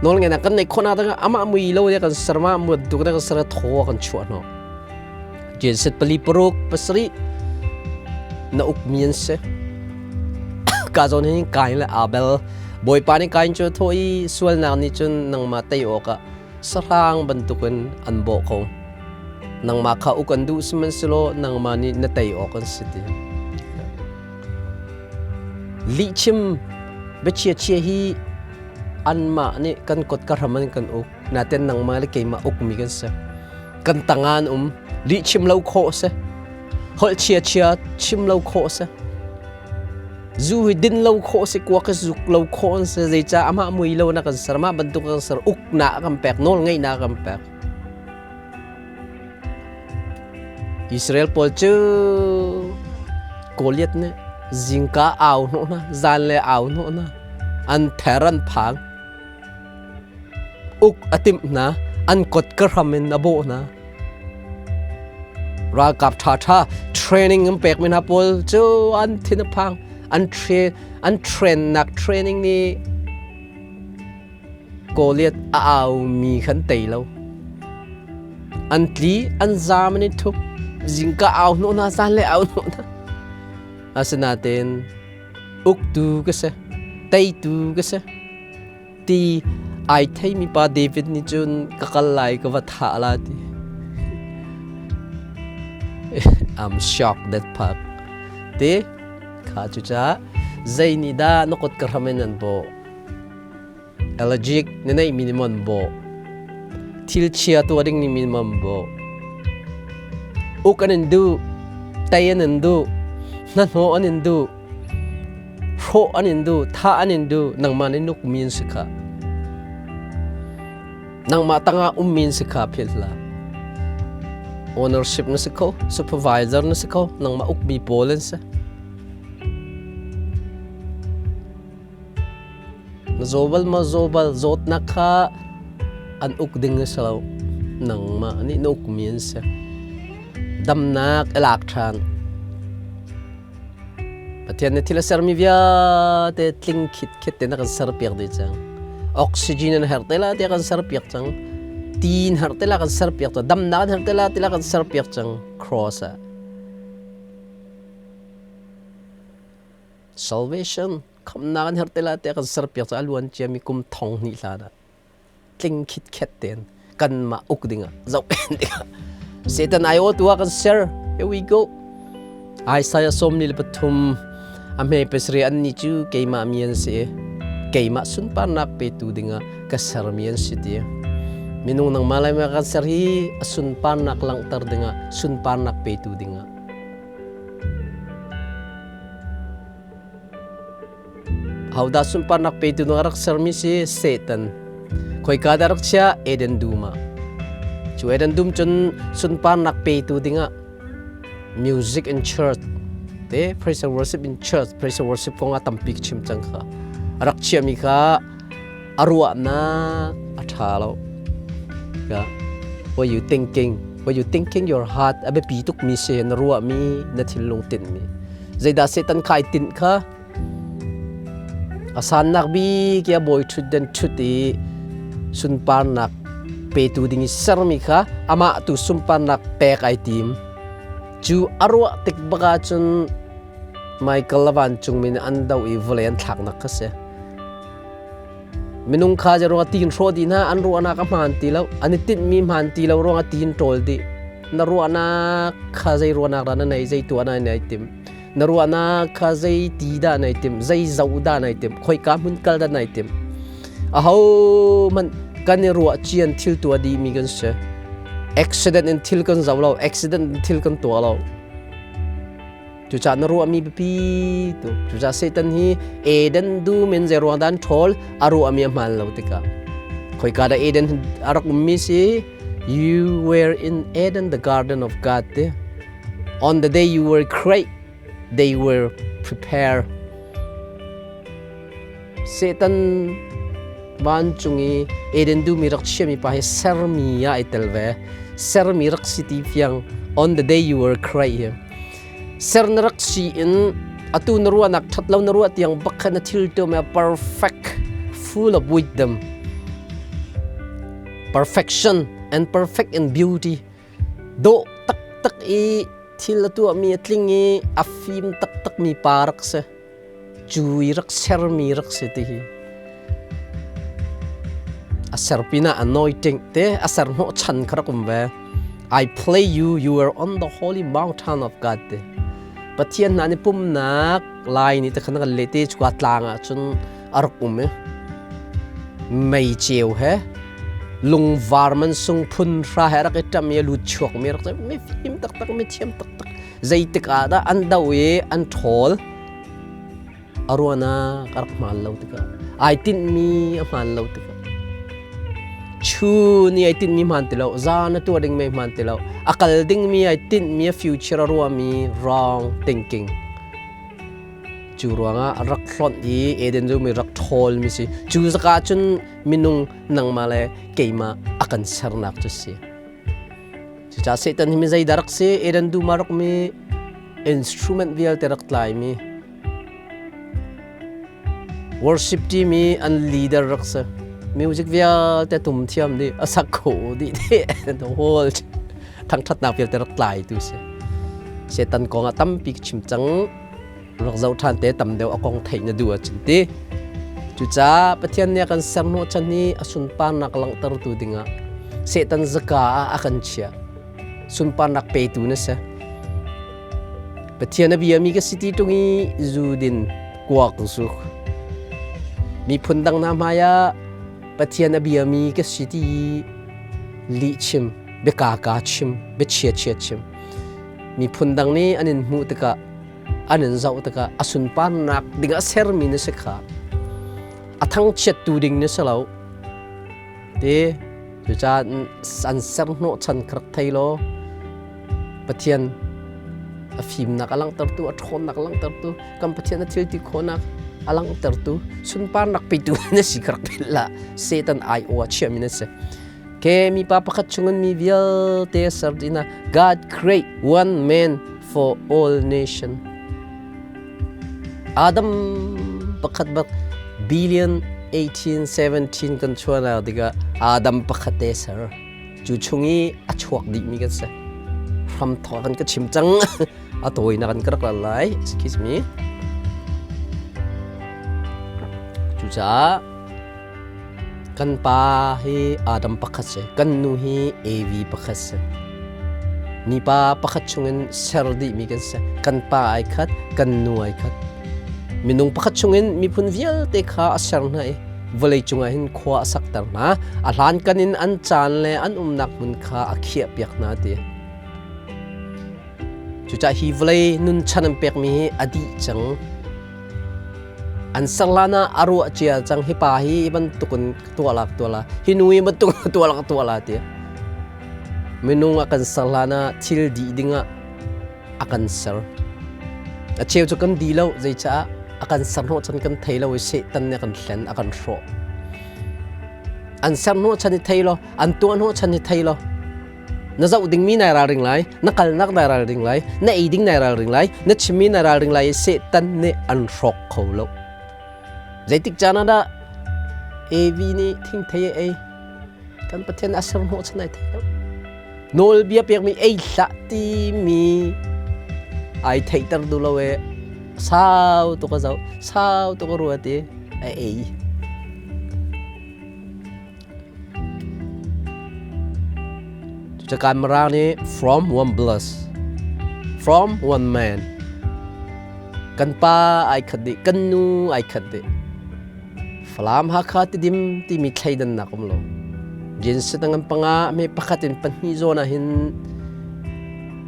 nawlngeihnak kan neih khawhnak dingah amah mui lo le kan ser ma muat duk kan ser thaw kan chuah hnawh. Genset 4 6 7 na uk mi an si. Ka zawn hin Kain le Abel Bawipa nih Kain cu thaw i sualnak nih cun nangmah tei awkah sahrang bantukin an bawh ko. Nangmah kha uk an duh sihmanhsehlaw nangmah nih na tei awk an si ti. Lihchim biachia chia hi anmah nih kan kot ka hram an kan uk naten nangmah le keimah ukmi kan si. Kan tang ah an um. Lihchim lo khawh si. Holh chia chia chim lo khawh si. Zu hi din lo khawh si, kuak hi zuk lo khawh an si. Zeicah amah mui lo na kan ser, amah bantuk kan ser, uknak kan pek, nawl ngeihnak kan pek. Israel pawl cu Goliath nih zingka au hnawh hna, zan le au hnawh hna. An ther an phang. Uk a timh hna, an kot ka hram in a bawh hna. Ralkap ṭhaṭha training an pekmi hna pawl cu an thin a phang. An train an train nak training nih Goliath a aumi khan tei lo. An tli, an zaam an i thup. Zingka au hnawh hna, zan le au hnawh hna. Asinain uktu ka si, teitu ka si. Ti ai theimi pa David nih cun ka kal lai ka va thah la ti. I'm shocked that part. Ti kha cucaah zei nih dah na kut ka hram in an bawh? Allergic na neihmi nih maw an bawh? Thil chia tuah ding nih maw an bawh? Uk an in duh, tei an in duh, hnahnawh an in duh, hrawh an in duh, thah an in duh, nangmah nih nukmi an si kha. Nangmah tangah ummi an si kha philh hlah. Ownership na si kho, supervisor na si kho, nangmah ukmi pawl an si. Na zaw bal maw zaw bal zawtnak kha an uk ding a si lo. Nangmah nih na ukmi an si. Damnak i lak ṭhan. Pathian nih thil a sermi vialte tling khitkhet tein a kan serpiak dih cang. Oxygen an herh te la tiah kan serpiak cang. Ti in herh te la kan serpiak cang. Damnak an herh te la tilah kan serpiak cang. Cross ah. Salvation khamnak an herh te la tiah kan serpiak cang. A luan ciami kum 2000 hlan ah. Tling khitkhet tein kanmah uk dingah zohkhenh dingah Satan ai tu ah kan ser. Here we go. Isaiah 43 a hme pasarih an ni cu keimah mi an si, keimah sunparnak petu dingah ka sermi an si ti. Minung nangmah lai ma kan ser hi a sunparnak langhter dingah, sunparnak petu dingah. Hodah sunparnak petu na rak sermi si Satan. Khoika dah rak chia Eden dum ah. Cu Eden dum cun sunparnak petu dingah music in church te praise and worship in church praise and worship kong ah tampi chim cang kha rak chiami kha a ruahnak a ṭha lo ka what you thinking what you thinking your heart a biapi tuk mi si na ruahmi na thinlung tinhmi zeidah Satan khai tinh kha a sannak bik i a bawi ṭhutden ṭhut i sunparnak petu ding i sermi kha amah tu sunparnak pek ai tim cu a ruah tik bak ahcun Michael le vancungmi nih an doh i vawlei an thlaknak kha si. Minung kha ruangah tiin hrawh dih hna an ruahnak a hmaan ti lo an i tinhmi hmaan ti lo ruangah tiin ṭawl dih na ruahnak kha zei ruahnak dah na nei zei tuah na nei tim na ruahnak kha zei ti dah nai tim zei zoh dah nai tim khoika hmun kal dah nai tim aho hmanh kan i ruah cian thil tuah dih mi kan si accident in thil kan zo lo accident in thil kan tuah lo Cucaah na ruahmi biapi tuk. Cucaah Satan hi Eden dum in zei ruang dah an ṭhawl a ruahmi a hmaan lo tikah. Khoika dah Eden a rak ummi si? You were in Eden, the garden of God. Te. On the day you were created, they were prepared. Satan vancung i Eden dum i rak chiami pa hi sermi ah ai tel ve. Sermi rak si ti fiang on the day you were created. Ser na rak si in atu na ruahnak ṭhat lo na ruah tiang bak kha na thil tuam a perfect, full of wisdom, perfection and perfect in beauty. Dawh taktak i thil a tuahmi a tling i a fim taktakmi pa rak si. Cu i rak sermi rak si ti hi. A ser pinah anointing te a ser hnawh chan kha rak um ve. I play you, you were on the holy mountain of God te. Pathian hna nih pumnak lai ni te khan kan leh te chuka tlang ah cun a rak um i mei ceu he lungvar man sung phun hra he rak i ṭam i a lut chuak mi rak mi fim taktak mi thiam taktak zeitik ah dah an do i an ṭhawl a ruahnak a rak hmaan lo tikah ai tinhmi a hmaan lo tikah chun i ai tinhmi hmaan ti lo zan a tuah dingmi hmaan ti lo a kal dingmi ai tinhmi a future a ruahmi wrong thinking cu ruangah a rak hlonh i Eden cu mi rak ṭhawl mi si cu zaka cun minung nangmah le keimah a kan sernak cu si cucaah Satan hi mi zeidah rak si Eden dum ah rak mi instrument vialte rak tlaimi Worship team i an leader rak si. Music vialte tum thiam dih, a sak kho dih te the whole thangṭhatnak vialte rak tlai tu si. Satan kong ah tampi ka chim cang. Rak zoh ṭhan te tam deuh a kong theih na duh ahcun ti. Cucaah Pathian nih a kan ser hnawhchan hi a sunparnak langhtertu dingah Satan zaka ah a kan chiah. Sunparnak petu na si. Pathian a biami ka si ti ṭung i zu din kuak zuk. Miphun dang hna hmaiah Pathian a biami ka si ti i lih chim, biakaka chim, biachia chia chim. Miphun dang nih an in hmuh tikah, an in zoh tikah a sunparnak ding a sermi na si kha. A thangchiattu ding na si lo. Ti cucaah an ser hnawhchan ka rak thei law Pathian a fimnak a langhtertu, a ṭhawnnak a langhtertu, kan Pathian a thil ti khawhnak a langhtertu, sunparnak petu na si ka rak philh lah. Satan ai-aw a chiahmi na si. Ke mipa pakhat chungin mi vialte ser dina God create one man for all nation. Adam pakhat bak billion 18 17 kan chuahnak tikah Adam pakhat te ser. Cu chung i a chuak dihmi kan si. Hram thawk kan ka chim cang. A tawinak kan ka rak ral lai. Excuse me. Cucaah kan pa hi Adam pakhat si. Kan nu hi Evi pakhat si. Mipa pakhat chungin ser dihmi kan si. Kan pa ai khat, kan nu ai khat. Minung pakhat chungin miphun vialte kha a ser hna i Vawlei cungah hin khua a sakter hna. A hlankan in an caan le an umnak hmun kha a khiahpiak hna ti. Cucaah hi vawlei nun chan an pekmi hi a dih cang. An ser hlan ah a ruah cia cang hi pa hi bantukin tuah lak tuah la, hi nu hi bantuk tuah lak tuah la ti. Minung a kan ser hlan ah thil dih dingah a kan ser. A cheu cu kan di lo, zeicah a kan ser hnawhchan kan thei lo i Satan nih a kan hlen, a kan hrawh. An ser hnawhchan i thei lo, an tuah hnawhchan i thei lo. Na zoh dingmi nai ralring lai, na kalnak nai ralring lai, na ei ding nai ralring lai, na chimmi nai ralring lai i Satan nih an hrawk kho lo. Zeitik caan ah dah Evi nih thingthei a ei? Kan Pathian a ser hnawhchan ai thei lo. Nawlbia pekmi ei hlah timi ai theihter duh lo e sau tuk a zoh, sau tuk a ruat i a ei. Cucakan Mirang nih from one bliss, from one man. Kan pa ai khat dih, kan nu ai khat dih. Falam Hakha Tidim timi thleidannak um lo. Jinsi tangan panga me pakhat in pahnih zawn ah hin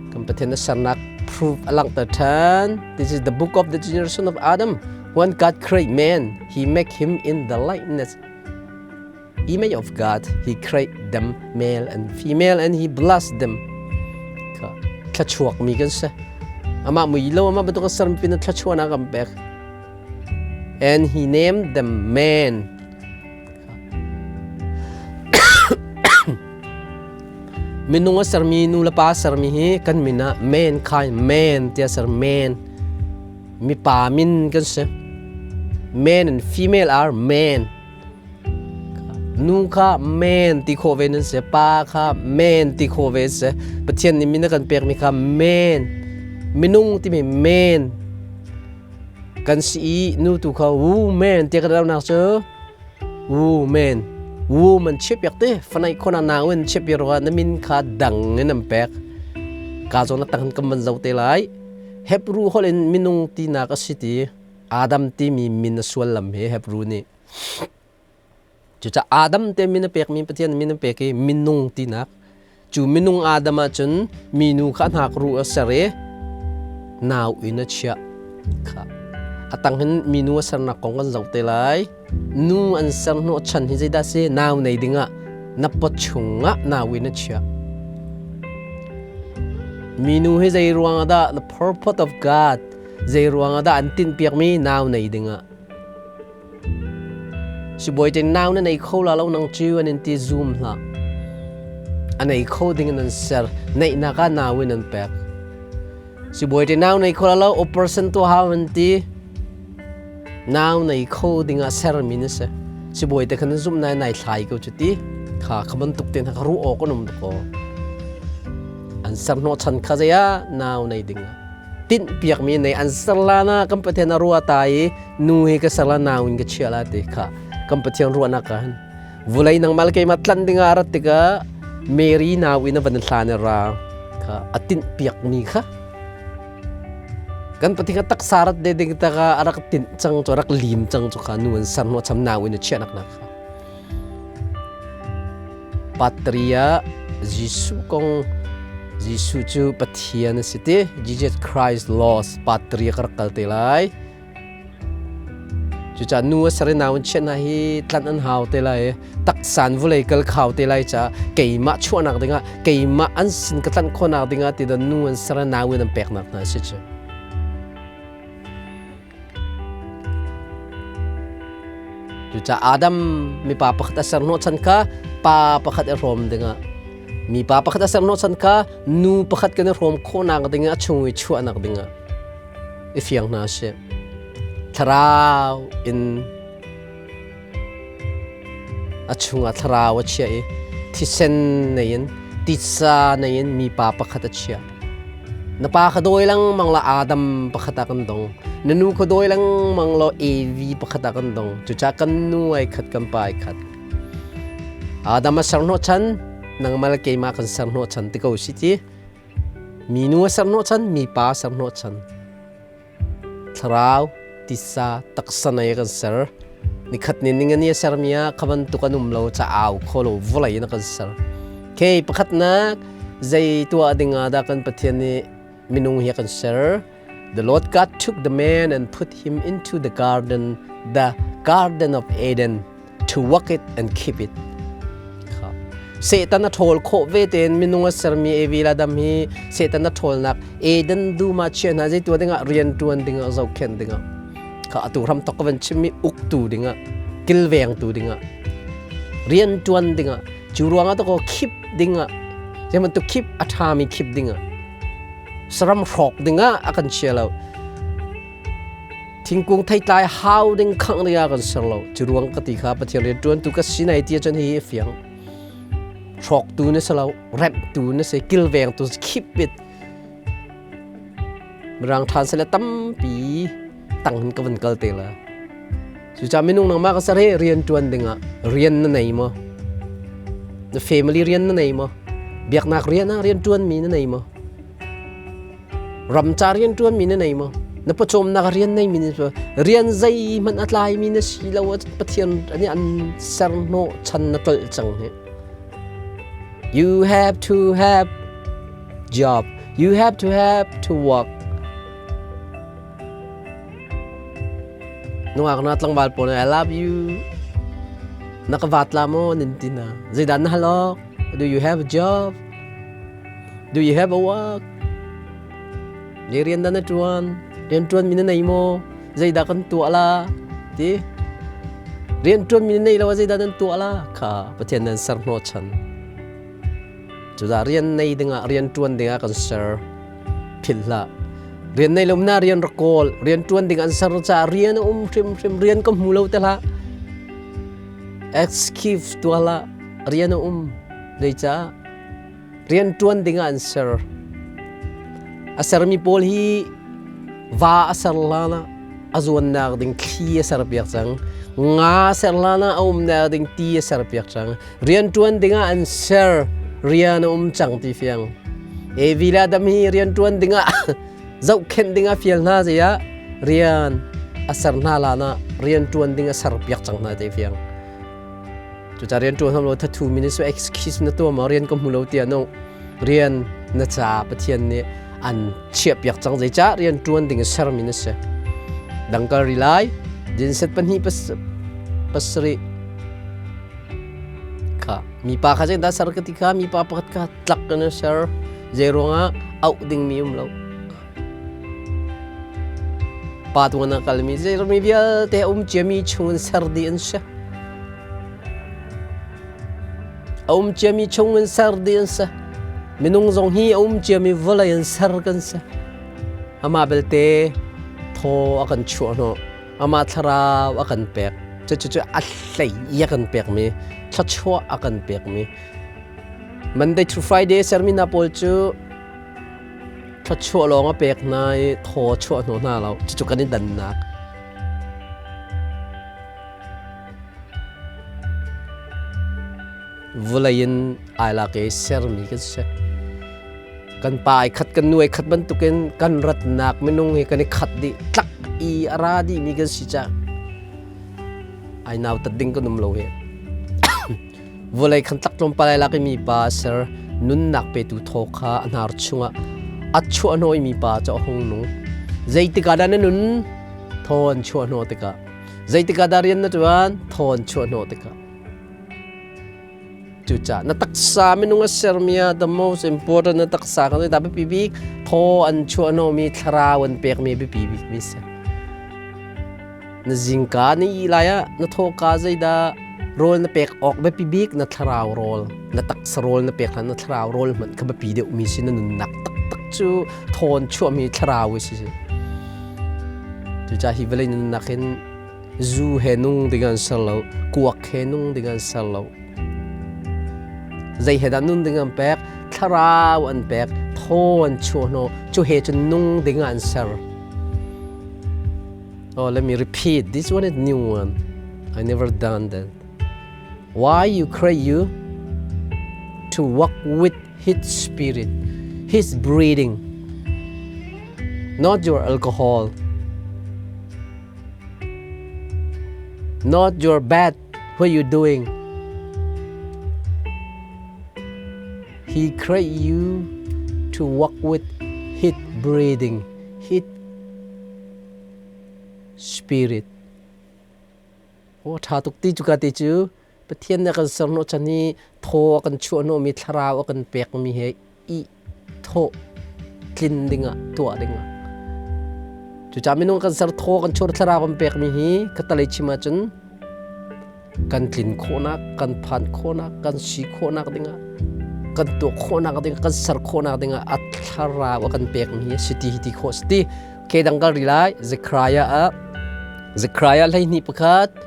kan Pathian na sernak proof a langhter ṭhan. This is the book of the generation of Adam. When God create man, he make him in the likeness image of God. He create them male and female and he blessed them. Kha thlachuak mi kan si. Amah mui lo amah bantuk sermi pin thlachuahnak kan pek. And he named them man. Minung a sermi nu le pa sermi hi kan min ah mankind man tiah ser man mipa min kan si. Man and female are man. Nu kha man ti khawh ve nan si, pa kha man ti khawh ve si. Pathian nih min a kan pekmi kha man. Minung timi man. Kan si i nu tu kha woman tiah kan aunak cu woman woman chiahpiak te fanai khona nau in chiahpiak ruangah na min kha dang in an pek ka zawn a tang kan van zo te lai Hebrew holh in minung tinak a si ti Adam timi min a suallam hi Hebrew nih Cucaah Adam te min a pekmi Pathian min a pek i minung tinak cu minung Adam ahcun minu kha hnakruh a ser i nau in a chiah kha a tang hin minu a sernak kong kan zoh te lai nu an ser hnawh chan hi zeidah si nau nei dingah na pot chungah nau in a chiah minu hi zei ruangah dah the purpose of God zei ruangah dah an tinhpiakmi nau nei dingah Sibawi te nau na nei kho la lo nang cu an in ti zoom hlah. A nei kho ding in an ser. Neihnak ah nau in an pek. Sibawi te nau nei kho la lo operation tuah hau an ti. Nau nei kho ding ah ser mi na si. Sibawi te khan zum nai nai thlai ko cu ti. Kha kha bantuk te kha ru awk an um ko. An ser hnawh chan kha zei ah nau nei ding ah. Tinh piakmi nei an ser la na kan Pathian a rua ta i nu hi ka ser la nau in ka chia la ti kha kan Pathian ruahnak ah hin vulei nangmah le keimah tlanh dingah a rat tikah Mary nau in a van hlan i ra kha a tinh piakmi kha kan Pathian taksa rat de ding taka a rak tinh cang cu rak lim cang cu kha nu an ser hnu cham nau in a chiah nak na kha Patria Jesuh kong Jesuh cu Pathian a si ti Jesus Christ Lost Patria ka rak kal te lai Cucaah nu a ser i nau in chiah hna hi tlanh an hau te lai taksan vulei kal khau te lai caah keimah chuahnak dingah keimah an sin ka tlanh khawhnak dingah ti don nu an ser i nau in an peknak hna a si cu. Cucaah Adam mipa pakhat a ser hnawhchan kha pa pakhat i hrawm dingah mipa pakhat a ser hnawhchan kha nu pakhat kan i hrawm khawhnak dingah a chung i chuahnak dingah i fiang hna sih. Thlarau in a chungah thlarau a chiah i thisen nei in titsa nei in mipa pakhat a chiah. Na pa kha dawi lengmang la Adam pakhat ah kan dong. Na nu kha dawi lengmang law Evi pakhat ah kan dong. Cucaah kan nu ai khat kan pa ai khat. Adam a ser hnawhchan nangmah le keimah kan ser hnawhchan ti ko si ti. Minu a ser hnawhchan mipa a ser hnawhchan. Thlarau, tisa, taksa nei kan ser. Nikhat ni ning ani a sermi ah kha bantuk an um lo ca au kho lo vawlei in a kan ser. Okay, pakhatnak zei tuah ding ah dah kan Pathian nih minung hi a kan ser? The Lord God took the man and put him into the garden, the garden of Eden, to work it and keep it. Satan a ṭhawl khawh ve tein minung a sermi Evi le Adam hi Satan a ṭhawlnak Eden dum ah chia hna zei tuah dingah rianṭuan dingah zohkhenh dingah kha atu hram thok ka van chimmi uktu dingah kilvengtu dingah rianṭuan dingah cu ruangah to ko khip dingah zei bantuk khip a ṭhami khip dingah saram hrawk dingah a kan chia lo Thingkung theitlai hau ding khangh ding ah kan ser lo. Cu ruang ka ti kha Pathian rian ṭuantu ka si nai ti ahcun hihi a fiang. Hrawktu na si lo, remhtu na si, kilvengtu keep it. Mirang ṭhan sile tampi tang hin ka van kal te la. Cucaah minung nangmah ka ser hi rian ṭuan dingah rian na nei maw? Na family rian na nei maw? Biaknak rian ah rian ṭuanmi na nei maw? Ramca rian ṭuanmi na nei maw? Na pawcawmnak rian neimi na rian zeihmanh a tlaimi na si lo Pathian nih an ser hnawh chan na tlolh cang hi. You have to have job. You have to have to work. Nungak na tlangval pawl I love you. Na ka vat la maw nin ti na. Zeidah na hal awk? Do you have a job? Do you have a work? Ni rian dah na ṭuan? Rian ṭuan mi na nei maw? Zeidah kan tuah la? Ti. Rian ṭuan mi na nei lo zeidah nan tuah la? Kha Pathian nan ser hnawh chan. Cudah rian nei dingah rian ṭuan dingah kan ser. Philh hlah. Rian nei lo na rian rak kawl. Rian ṭuan ding an ser caah rian a um hrimhrim. Rian ka hmu lo te hlah. Excuse tuah hlah. Rian a um. Zeicah? Rianṭuan dingah an ser. A sermi pawl hi va a ser hlan ah a zuannak ding thli a serpiak cang. Nga a ser hlan ah a umnak ding ti a serpiak cang. Rianṭuan dingah an ser. Rian a um cang ti fiang. Evi le Adam hi rianṭuan dingah zohkhenh dingah fial hna zei ah rian a ser hna hlan ah rianṭuan ding a serpiak cang hna ti fiang. Cucaah rian ṭuan lo thathu mi nih excuse na tuah maw rian ka hmu lo tiah no rian na ca Pathian nih an chiahpiak cang zeicah rian ṭuan ding in sermi na si. Dangkal ri lai dinset pahnih pasarih kha mipa kha zeidah ser ka ti kha mipa pakhat kha tlak kan ser zei ruangah auh dingmi um lo Pa tuan a kalmi zeirami vialte a um ciami chungin ser dih an si. A um ciami chungin ser dih an si. Minung zong hi a um ciami vawlei in ser kan si. Amah belte thaw a kan chuah hnawh. Amah thlarau a kan pek. Cucu a hlei i a kan pekmi, thluachuah a kan pekmi. Monday to Friday sermi hna pawl cu Thluachuah lawng a pek hna i thaw a chuah hnawh hna lo. Cucu kan i dannak. Vulei in ai lak i sermi kan si. Kan pa ai khat, kan nu ai khat bantukin kan ratnak minung hi kan i khat dih. Tlak i a ra dihmi kan si caah ai nautat ding kan um lo hi. Vawlei khan tlak tlawmpal ai lak i mipa a ser. Nunnak petu thaw kha a hnar chungah a chuahhnawh i mipa cu a hung nung. Zeitik ah dah na nun? Thaw an chuahhnawh tikah. Zeitik ah dah rian na ṭuan? Thaw an chuahhnawh tikah. Cucaah na taksa minung a sermi ah the most important na taksa kan dah biapi bik thaw an chuahhnawhmi thlarau an pekmi biapi bikmi si. Na zingka na ih lai ah na thawka zeidah rawl na pek awk biapi bik na thlarau rawl na taksa rawl na pek hlan na thlarau rawl hmanh kha biapi deuhmi si na nunnak taktak cu thawn chuahmi thlarau si si. Cucaah hi vawlei nunnak hin zu he nung ding an ser lo, kuak he nung ding an ser lo. Zei he dah nun ding an pek? Thlarau an pek, thaw an chuah hnawh, cu he cun nung ding an ser. Oh, let me repeat. This one is new one. I never done that. Why you create you? To walk with His Spirit, His breathing, not your alcohol. Not your bad what you doing. He create you to walk with His breathing, His spirit. Aw ṭha tuk ti cuka ti cu Pathian nih a kan serhnawh chan i thaw a kan chuahhnawhmi thlarau a kan pekmi he i thawh tlin dingah tuah dingah. Cucaah minung kan ser thaw kan chuah thlarau kan pekmi hi ka talei chim ahcun kan tlin khawhnak, kan phan khawhnak, kan si khawhnak dingah kan tuah khawhnak dingah, kan ser khawhnak dingah a thlarau a kan pekmi hi si ti hi ti khawh si ti. Okay, dang kal ri lai. Zechariah ah Zechariah 12:1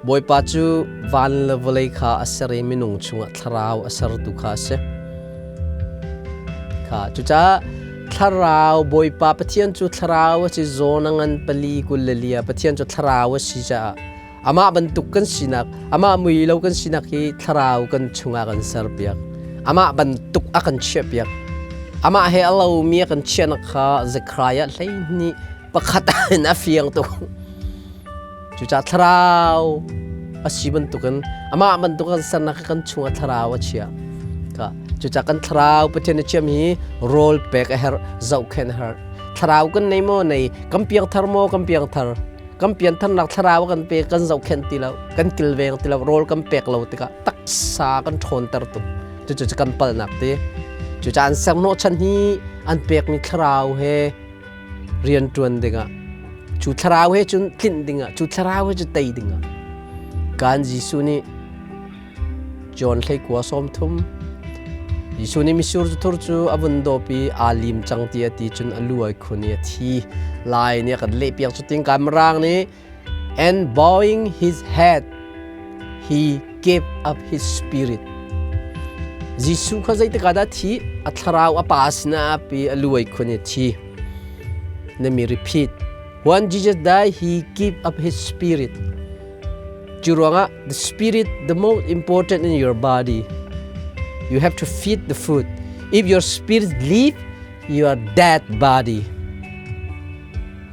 Bawipa cu van le vawlei kha a ser i minung chungah thlarau a sertu kha a si. Kha cucaah thlarau Bawipa Pathian cu thlarau a si zawn a ngan pali kul le lia Pathian cu thlarau a si caah amah bantuk kan sinak amah mui lo kan sinak hi thlarau kan chungah kan serpiak amah bantuk a kan chiahpiak amah he a lomi a kan chiahnak kha Zechariah 12:1 in a fiang tuk cucaah thlarau a si bantukin amah bantuk kan sernak kan chungah thlarau a chiah ka cucaah kan thlarau Pathian a chiam hi rawl pek a herh zohkhenh a herh thlarau kan nei maw nei kan piangthar maw kan piangthar Kan piantharnak thlarau kan pe kan zohkhenh ti lo kan kilveng ti lo rawl kan pek lo tikah taksa kan ṭhawnter tuk cucu kan palnak ti cucaah an serhnawh chan hi an pekmi thlarau he rian ṭuan dingah cu thlarau he cun tlinh dingah cu thlarau he cu tei dingah kan Jesuh nih John 19:30 Jesuh nih mitsur thur cu a vun dawp i aa lim cang ti a ti cun a lu ai khun i a thi. Lai nih a kan lehpiak cu tingkai mirang nih and bowing his head he gave up his spirit. Jesuh kha zeitik ah dah thi? A thlarau a pa sinah a ap i a lu ai khun i a thi. Let me repeat. When Jesus died, he gave up his spirit. Cu ruangah the spirit the most important in your body. You have to feed the food. If your spirit leave, you are dead body.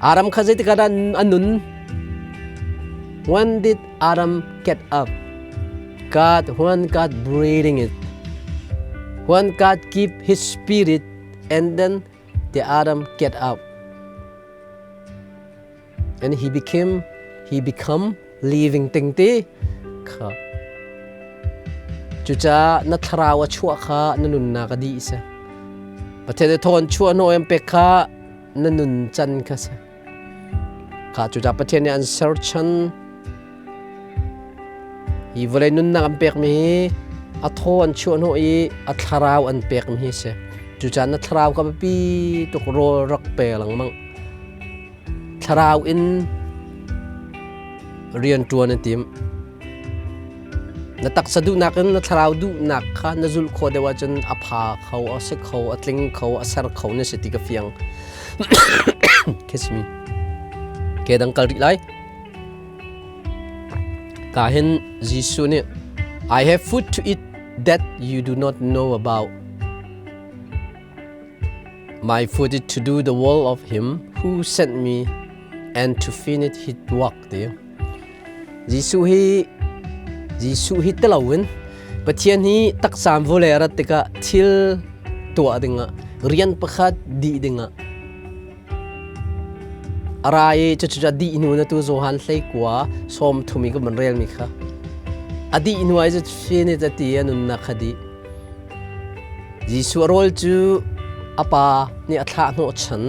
Adam kha zeitik ah dah a nun? When did Adam get up? God, when God breathing it. When God give his spirit and then the Adam get up. And he became he become living thing ti kha cucaah na thlarau a chuah kha na nunnak a dih si Pathian thawn chuah hnu em pek kha na nun can kha si kha cucaah Pathian nih an ser chan hi vawlei nunnak an pekmi hi a thaw an chuah hnawh i a thlarau an pekmi hi si cucaah na thlarau kha biapi tuk rawl rak pe lengmang Thlarau in rian ṭuan a tim. Na taksa duhnak in na thlarau duhnak kha na zulh khawh deuh ahcun a pha kho, a si kho, a tling kho, a ser kho na si ti ka fiang. Kiss me. Ke dang kal rih lai. Ka hin Jesuh nih I have food to eat that you do not know about. My food is to do the will of him who sent me and to finish his work ti. Jesuh hi Jesuh hi teloin Pathian hi taksa vawlei a rat tikah thil tuah dingah rian pakhat dih dingah a ra i cucu a dih hnu na tu Johan 19 sawm thum i ka van relmi kha a dih hnu ah finish a ti a nunnak kha dih Jesuh a rawl cu a pa nih a thlah hnawhchan.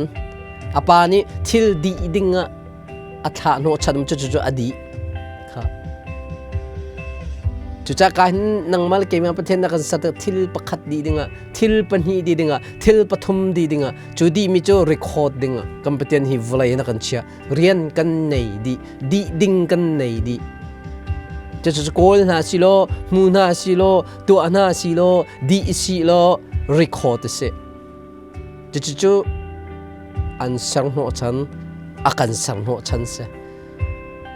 A pa nih thil dih ding ah a thlah hnawhchan cucu cu a dih. Kha. Cucaah ka hin nangmah le keimah Pathian na kan ser thil pakhat dih dingah, thil pahnih dih dingah, thil pathum dih dingah, cu dihmi cu record dingah kan Pathian hi vawlei na kan chiah. Rian kan nei dih, dih ding kan nei dih. Cucu kawl hna si law, hmu hna si law, tuah hna si law, dih si law, record a si. Cucu an ser hnawhchan, a kan ser hnawhchan si.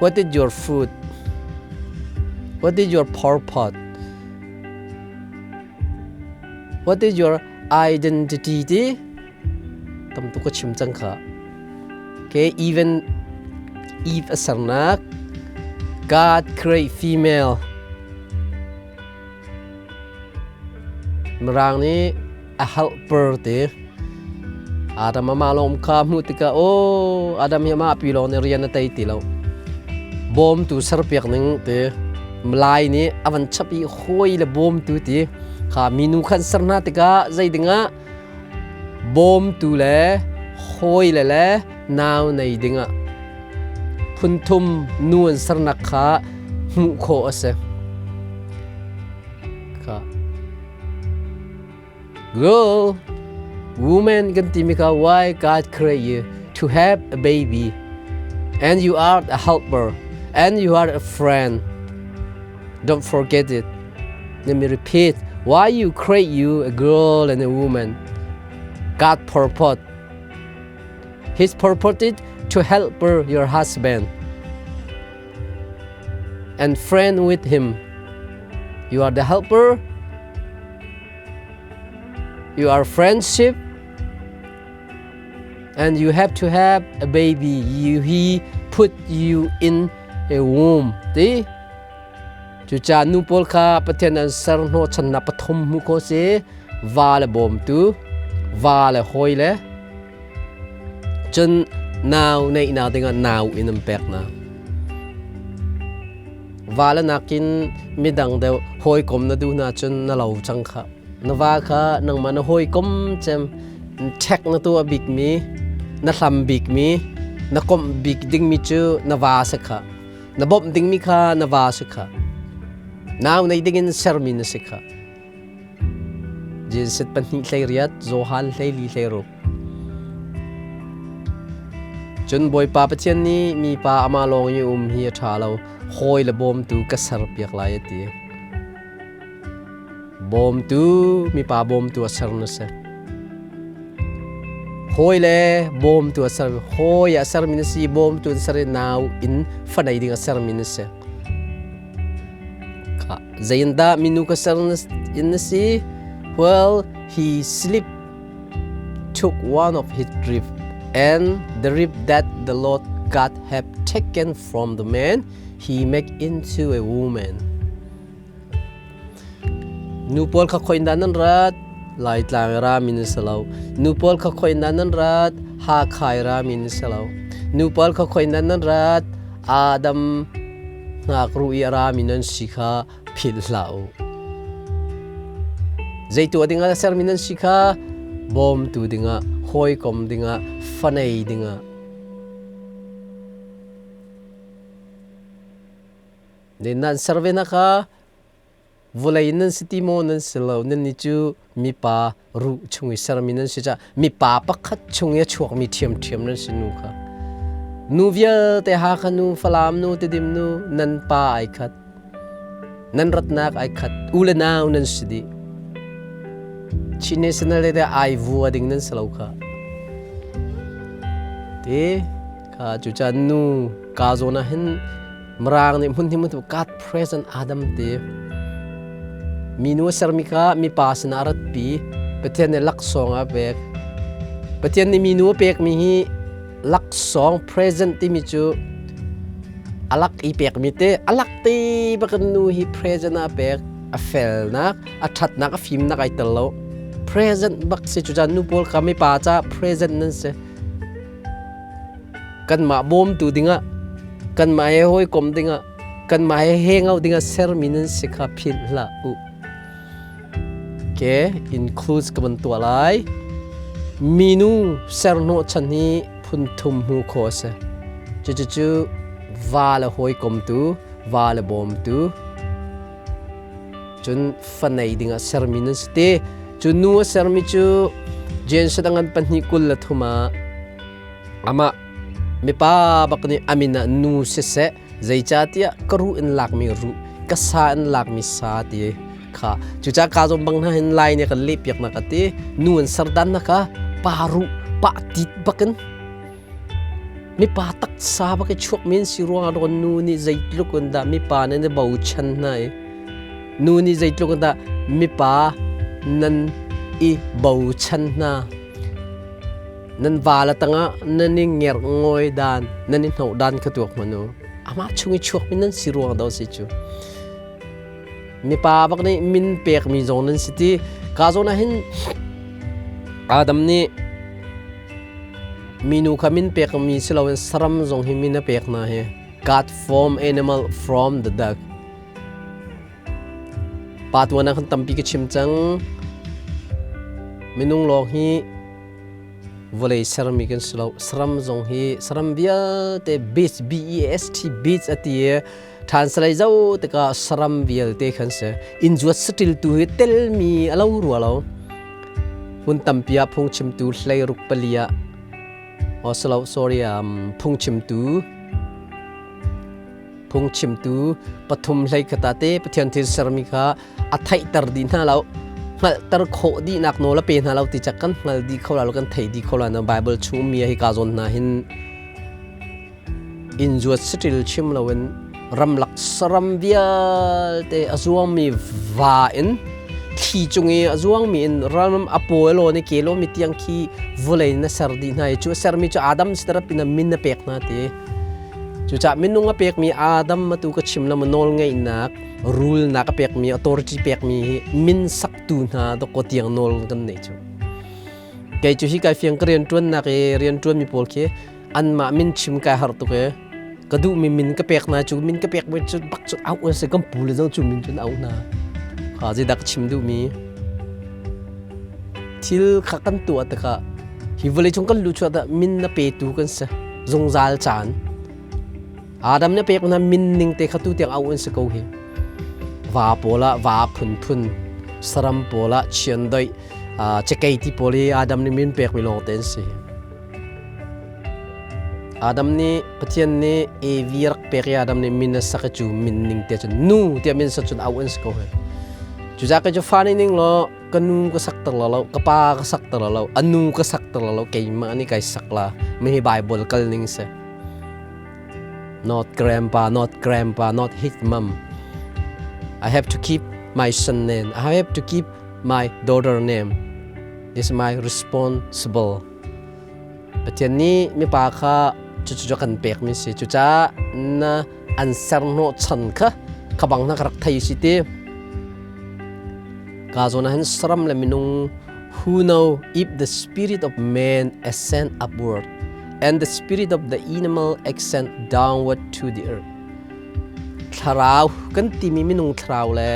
What is your food? What is your purpose? What is your identity ti? Tam tuk ka chim cang kha. Okay, even Eve a sernak. God create female. Mirang nih a helper ti. Adam ama lawm kha hmuh tikah aw Adam hi amah pi lawng nih rian a tei ti lo. Bawmtu serpiak ning ti. Lai nih a van chap i hawi le bawmtu ti. Kha minu khan ser hna tikah zei dingah bawmtu le hawi le le nau nei dingah phunthum nu an sernak kha hmuh khawh a si. Kha. Girl, woman kan timi kha why God create you to have a baby and you are a helper and you are a friend. Don't forget it. Let me repeat. Why you create you a girl and a woman? God purport. His purported to help your husband and friend with him. You are the helper. You are friendship. And you have to have a baby. You, he put you in a womb. Ti? Cucaah nu pawl kha Pathian an ser hnawhchannak pathum hmuh khawh si. Va le bawmtu, va le hawi le cun nau neihnak dingah nau in an pek hna. Va le nakin midang deuh hawikom na duh hna cun na lo cang khah. Na va kha nangmah na hawikom cem ṭhek na tuah bikmi, na hlam bikmi, na komh bik dingmi cu na va si khah. Na bawmh dingmi kha na va si kha. Nau nei dingin sermi na si kha. Jesuh 2 18, Johan 14 16. Cun Bawipa Pathian nih mipa amah lawng i um hi a ṭha lo, hawi le bawmtu ka serpiak lai a ti. Bawmtu, mipa bawmtu a ser na si. Hawi le bawmtu a ser, hawi a sermi na si, bawmtu an ser i nau in fanei ding a sermi na si. Kha, zeiindah minu ka ser in na si? Well, he sleep took one of his rib, and the rib that the Lord God had taken from the man, he make into a woman. Nu pawl kha khoi nan rat Laitlang ra min si lo. Nu pawl kha khoi nan rat Hakhai ra min si lo. Nu pawl kha khoi nan rat Adam ngakru i ra min an si kha philh hlah u. Zeitu dingah sermi nan si kha bawmtu dingah hawikom dingah fanei dingah Nan ser ve na kha vulei nan si ti maw nan si lo nan nih cu mipa ruh chung i sermi nan si caah mipa pakhat chung i a chuakmi ṭhiamṭhiam nan si nu kha. Nu vialte Hakha nu, Falam nu, Tidim nu nan pa ai khat. Nan ratnak ai khat. U le nau nan si dih. Chin National le ai vua ding nan si lo kha. Ti kha cucaan nu ka zawn ah hin Mirang nih hmun hi hmun God present Adam ti minu a sermi kha mipa sinah a ratpi Pathian nih laksawng a pek Pathian nih minu a pekmi hi laksawng present timi cu alak i pekmi te alak te bakin nu hi present a pek a felnak a ṭhatnak a fimnak ai tel lo present bak si cucaan nu pawl kha mipa ca present nan si Kanmah bawmtu dingah, kanmah he hawikom dingah, kanmah he hangout dingah sermi nan si kha philh hlah u. Ke includes ka van tuah lai. Minu serhnawh chan hi phun thum hmu khawh a si. Cucucu va le hawikomtu, va le bawmtu, cun fanei dingah sermi nan si te. Cu nu a sermi cu Gen sadangan 2 23 ah Amah mipa bak nih a min ah nu siseh zeicahtiah ka ruh in lakmi ruh ka sa in lakmi sa ti kha cucaah ka zawn bang hna hin lai nih kan lehpiak nak a ti nu an serdan na kha pa ruh pa tit bakin mipa taksa bak i chuak men si ruangah rawn nu nih zeitluk in dah mipa nan i bochan hna i nu nih zeitluk in dah mipa nan i bochan hna. Nan vala tangah nan i ngerh ngawi dan, nan i hnoh dan kha tuak hmanh u. Amah chung i chuakmi nan si ruang dah si cu. Mipa bak nih min pekmi zong nan si ti. Ka zawn ah hin Adam nih minu kha min pekmi si loin saram zong hi min a pek hna hi. God form animal from the duck. Pa tuan ah khan tampi ka chim cang. Minung lawng hi vawlei sermi kan si lo. Saram zong hi saram vialte beast B E S T beast a ti i translate zo tikah saram vialte khan si. Inn zuat saṭil tu hi telmi a lo rua lo. Hmun tampi ah phungchimtu hleiruk pali ah oh silo sorry phungchimtu phungchimtu pathum hlei khata te Pathian thil sermi kha a theihter dih hna lo hngalhter khawh dihnak nawl a pe hna lo ti cak kan hngal dih kho la lo kan thei dih kho la na Bible chung mi hi ka zawn hna hin inn zuat saṭil chim loin ramlak saram vialte a zuangmi va in thli cung i a zuangmi in ram a pawi law ni ke law mi tiang khi vawlei na ser dih hna i cu a sermi cu Adam sitarap in a min a pek hna ti. Cucaah minung a pekmi Adam atu ka chim la nawl ngeihnak rulnak a pekmi authority pekmi hi min saktu hna dawkaw tiang nawl kan neih cu. Kei cu hi kai fiang ka rianṭuannak i rianṭuanmi pawl khi anmah min chim kai harh tuk i ka duhmi min ka pek hna cu min ka pek mi cu bak cu auh an si kan pu le zong cu min cun auh hna. Kha zeidah ka chim duhmi thil kha kan tuah tikah hi vawlei cung kan luh chuah dah min na petu kan si zungzal caan Adam na pek na min ning te kha tu tiang au an si ko hi va pawl ah va phunphun saram pawl ah chiandeih cakei ti pawl hi Adam nih min pekmi lawng te an si Adam nih Pathian nih Evi rak pek i Adam nih min a sak i cu min ning te cun nu tiah min sak cun au an si ko hi cucaah kei cu fa nih ning law ka nu ka sak ter lo ka pa ka sak ter lo a nu ka sak ter lo keimah nih kai sak la mi hi Bible kal ning si not grandpa not grandpa not his mom I have to keep my son name I have to keep my daughter name this is my responsible Pathian nih mipa kha cucu kan pekmi si cucaah na an serhnawh chan kha kha bang na ka rak thei si ti ka zawn ah hin saram le minung who know if the spirit of man ascend upward and the spirit of the animal ascend downward to the earth thlarau kan timi minung thlarau le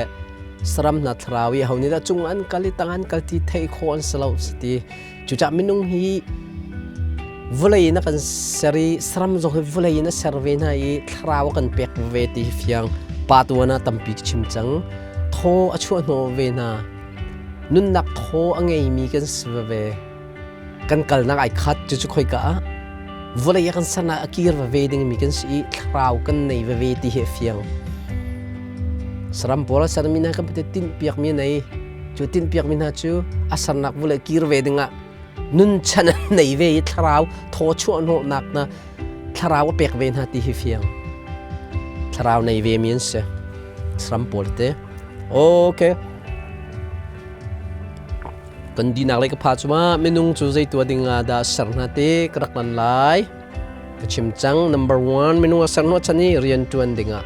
saram hna thlarau i ho nih dah cung an kal i tang an kal ti thei khawh an si lo si ti Cucaah minung hi vawlei in a kan ser i saram zong hi vawlei in a ser ve hna i thlarau a kan pek ve ti hi fiang pa tuan ah tampi ka chim cang. Thaw a chuah hnawh ve hna. Nunnak thaw a ngeimi kan si ve. Kan kalnak ai khat cucu khoika ah vawlei a kan sernak a kir veve dingmi kan si i thlarau kan nei veve ti hi a fiang. Saram pawl a sermi hna kan pate tinhpiakmi a nei. Cu tinhpiakmi hna cu a sernak vawlei kir ve dingah nunchan an nei ve i thlarau thaw chuah hnawhnak na thlarau a pek ve hna ti hi fiang. Thlarau nei ve mi an si. Saram pawl te. Okay. Kan dinak lei ka pha cu ma minung cu zei tua ding ah dah ser hna te ka rak lan lai. Ka chim cang number one minung a ser hnawh chan i rian ṭuan dingah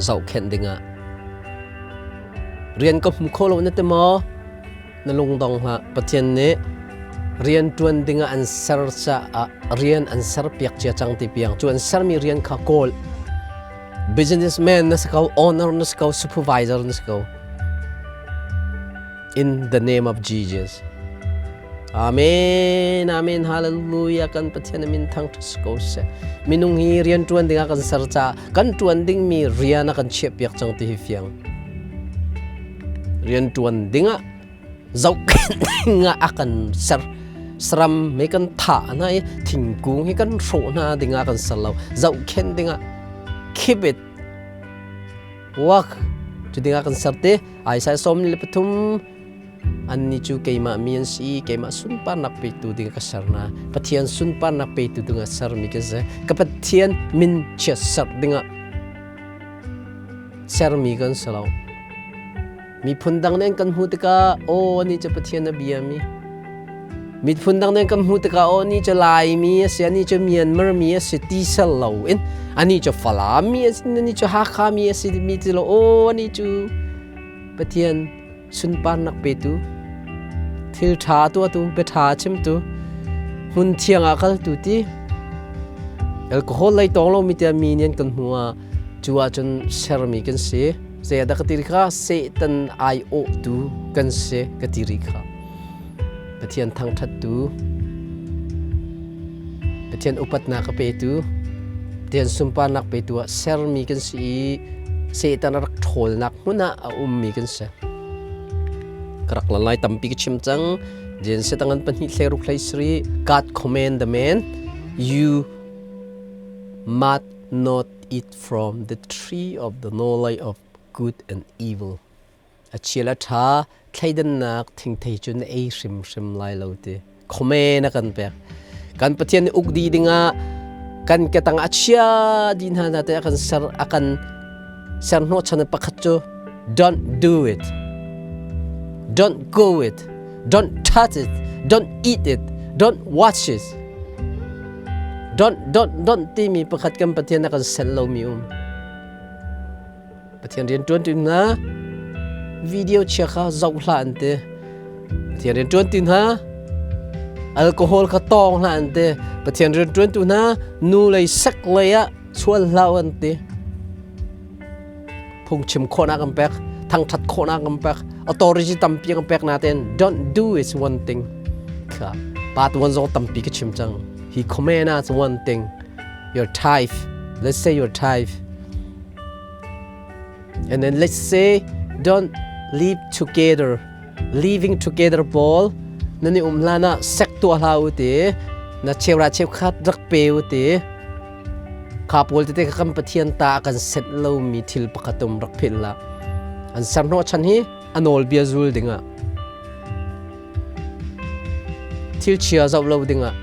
zohkhenh dingah rian ka hmu kho lo na ti maw na lungdong hlah Pathian nih rian ṭuan dingah an ser caah rian an ser piak cia cang ti piang cu an sermi rian kha kawl businessman na si ko owner na si ko supervisor na si ko in the name of Jesus. Amen, amen, hallelujah. Kan Pathian min thangṭhat si ko seh. Minung hi rian ṭuan dingah kan ser caah kan ṭuan dingmi rian a kan chiahpiak cang ti hi fiang. Rian ṭuan dingah zohkhenh dingah a kan ser. Saram he kan thah hna i thingkung hi kan hrawh hna dingah kan ser lo. Zohkhenh dingah keep it work cu dingah kan ser ti. Isaiah 43 Annih cu keimah mi an si i keimah sunparnak petu ding ka ser hna. Pathian sunparnak petu dingah sermi ka si. Ka Pathian min chiatserh dingah sermi kan si lo. Miphun dang nih an kan hmuh tikah aw anih cu Pathian a biami. Miphun dang nih kan hmuh tikah aw ni cu Laimi a si, ani cu Myanmar mi a si ti sel loin ani cu Falam mi a si, ani cu Hakha mi a si mi ti lo aw ani cu Pathian sunparnak petu thil ṭha tuahtu bia ṭha chimtu hmun thiang ah kaltu ti alcohol lei tawng lomi tiah mi nih an kan hmu ah cu ahcun sermi kan si. Zei dah ka ti kha Satan aiawhtu kan si ka ti rih kha. Pathian thangṭhattu, Pathian upatnak a petu, Pathian sunparnak petu ah sermi kan si i Satan a rak ṭhawlnak hmun ah a ummi kan si. Ka rak lan lai tampi ka chim cang. Genesis tangan pahnih hlei ruk hlei sari God command the man you must not eat from the tree of the knowledge of good and evil. A chial a ṭha thleidannak thingthei cu na ei hrimhrim lai lo ti khomen a kan pek. Kan Pathian nih uk dih dingah kan ketang a chia dih hna hna te a kan ser a kan ser hnawhchan pakhat cu don't do it. Don't go it. Don't touch it. Don't eat it. Don't watch it. Don't don't don't timi pakhat kan Pathian a kan sel lomi um. Pathian rian ṭuan ṭi hna video chia kha zoh hlah an ti. Pathian rian ṭuan ti hna alcohol kha tawng hlah an ti. Pathian rian ṭuan tu hna nu lei sek lei ah sual hlah an ti. Phungchim khawhnak an pek, thangṭhat khawhnak an pek, authority tampi an pek nain don't do is one thing. Kha pa tuan zong tampi ka chim cang. He command us one thing. Your tithe. Let's say your tithe. And then let's say don't live together. Living together pawl nan i um hlan ah sek tuah hlah u ti na cheura cheukhat rak pe u ti kha pawl tete kha kan Pathian ta a kan set lomi thil pakhat um rak philh la an ser hnawh chan hi a nawlbia zul dingah thil chia zoh lo dingah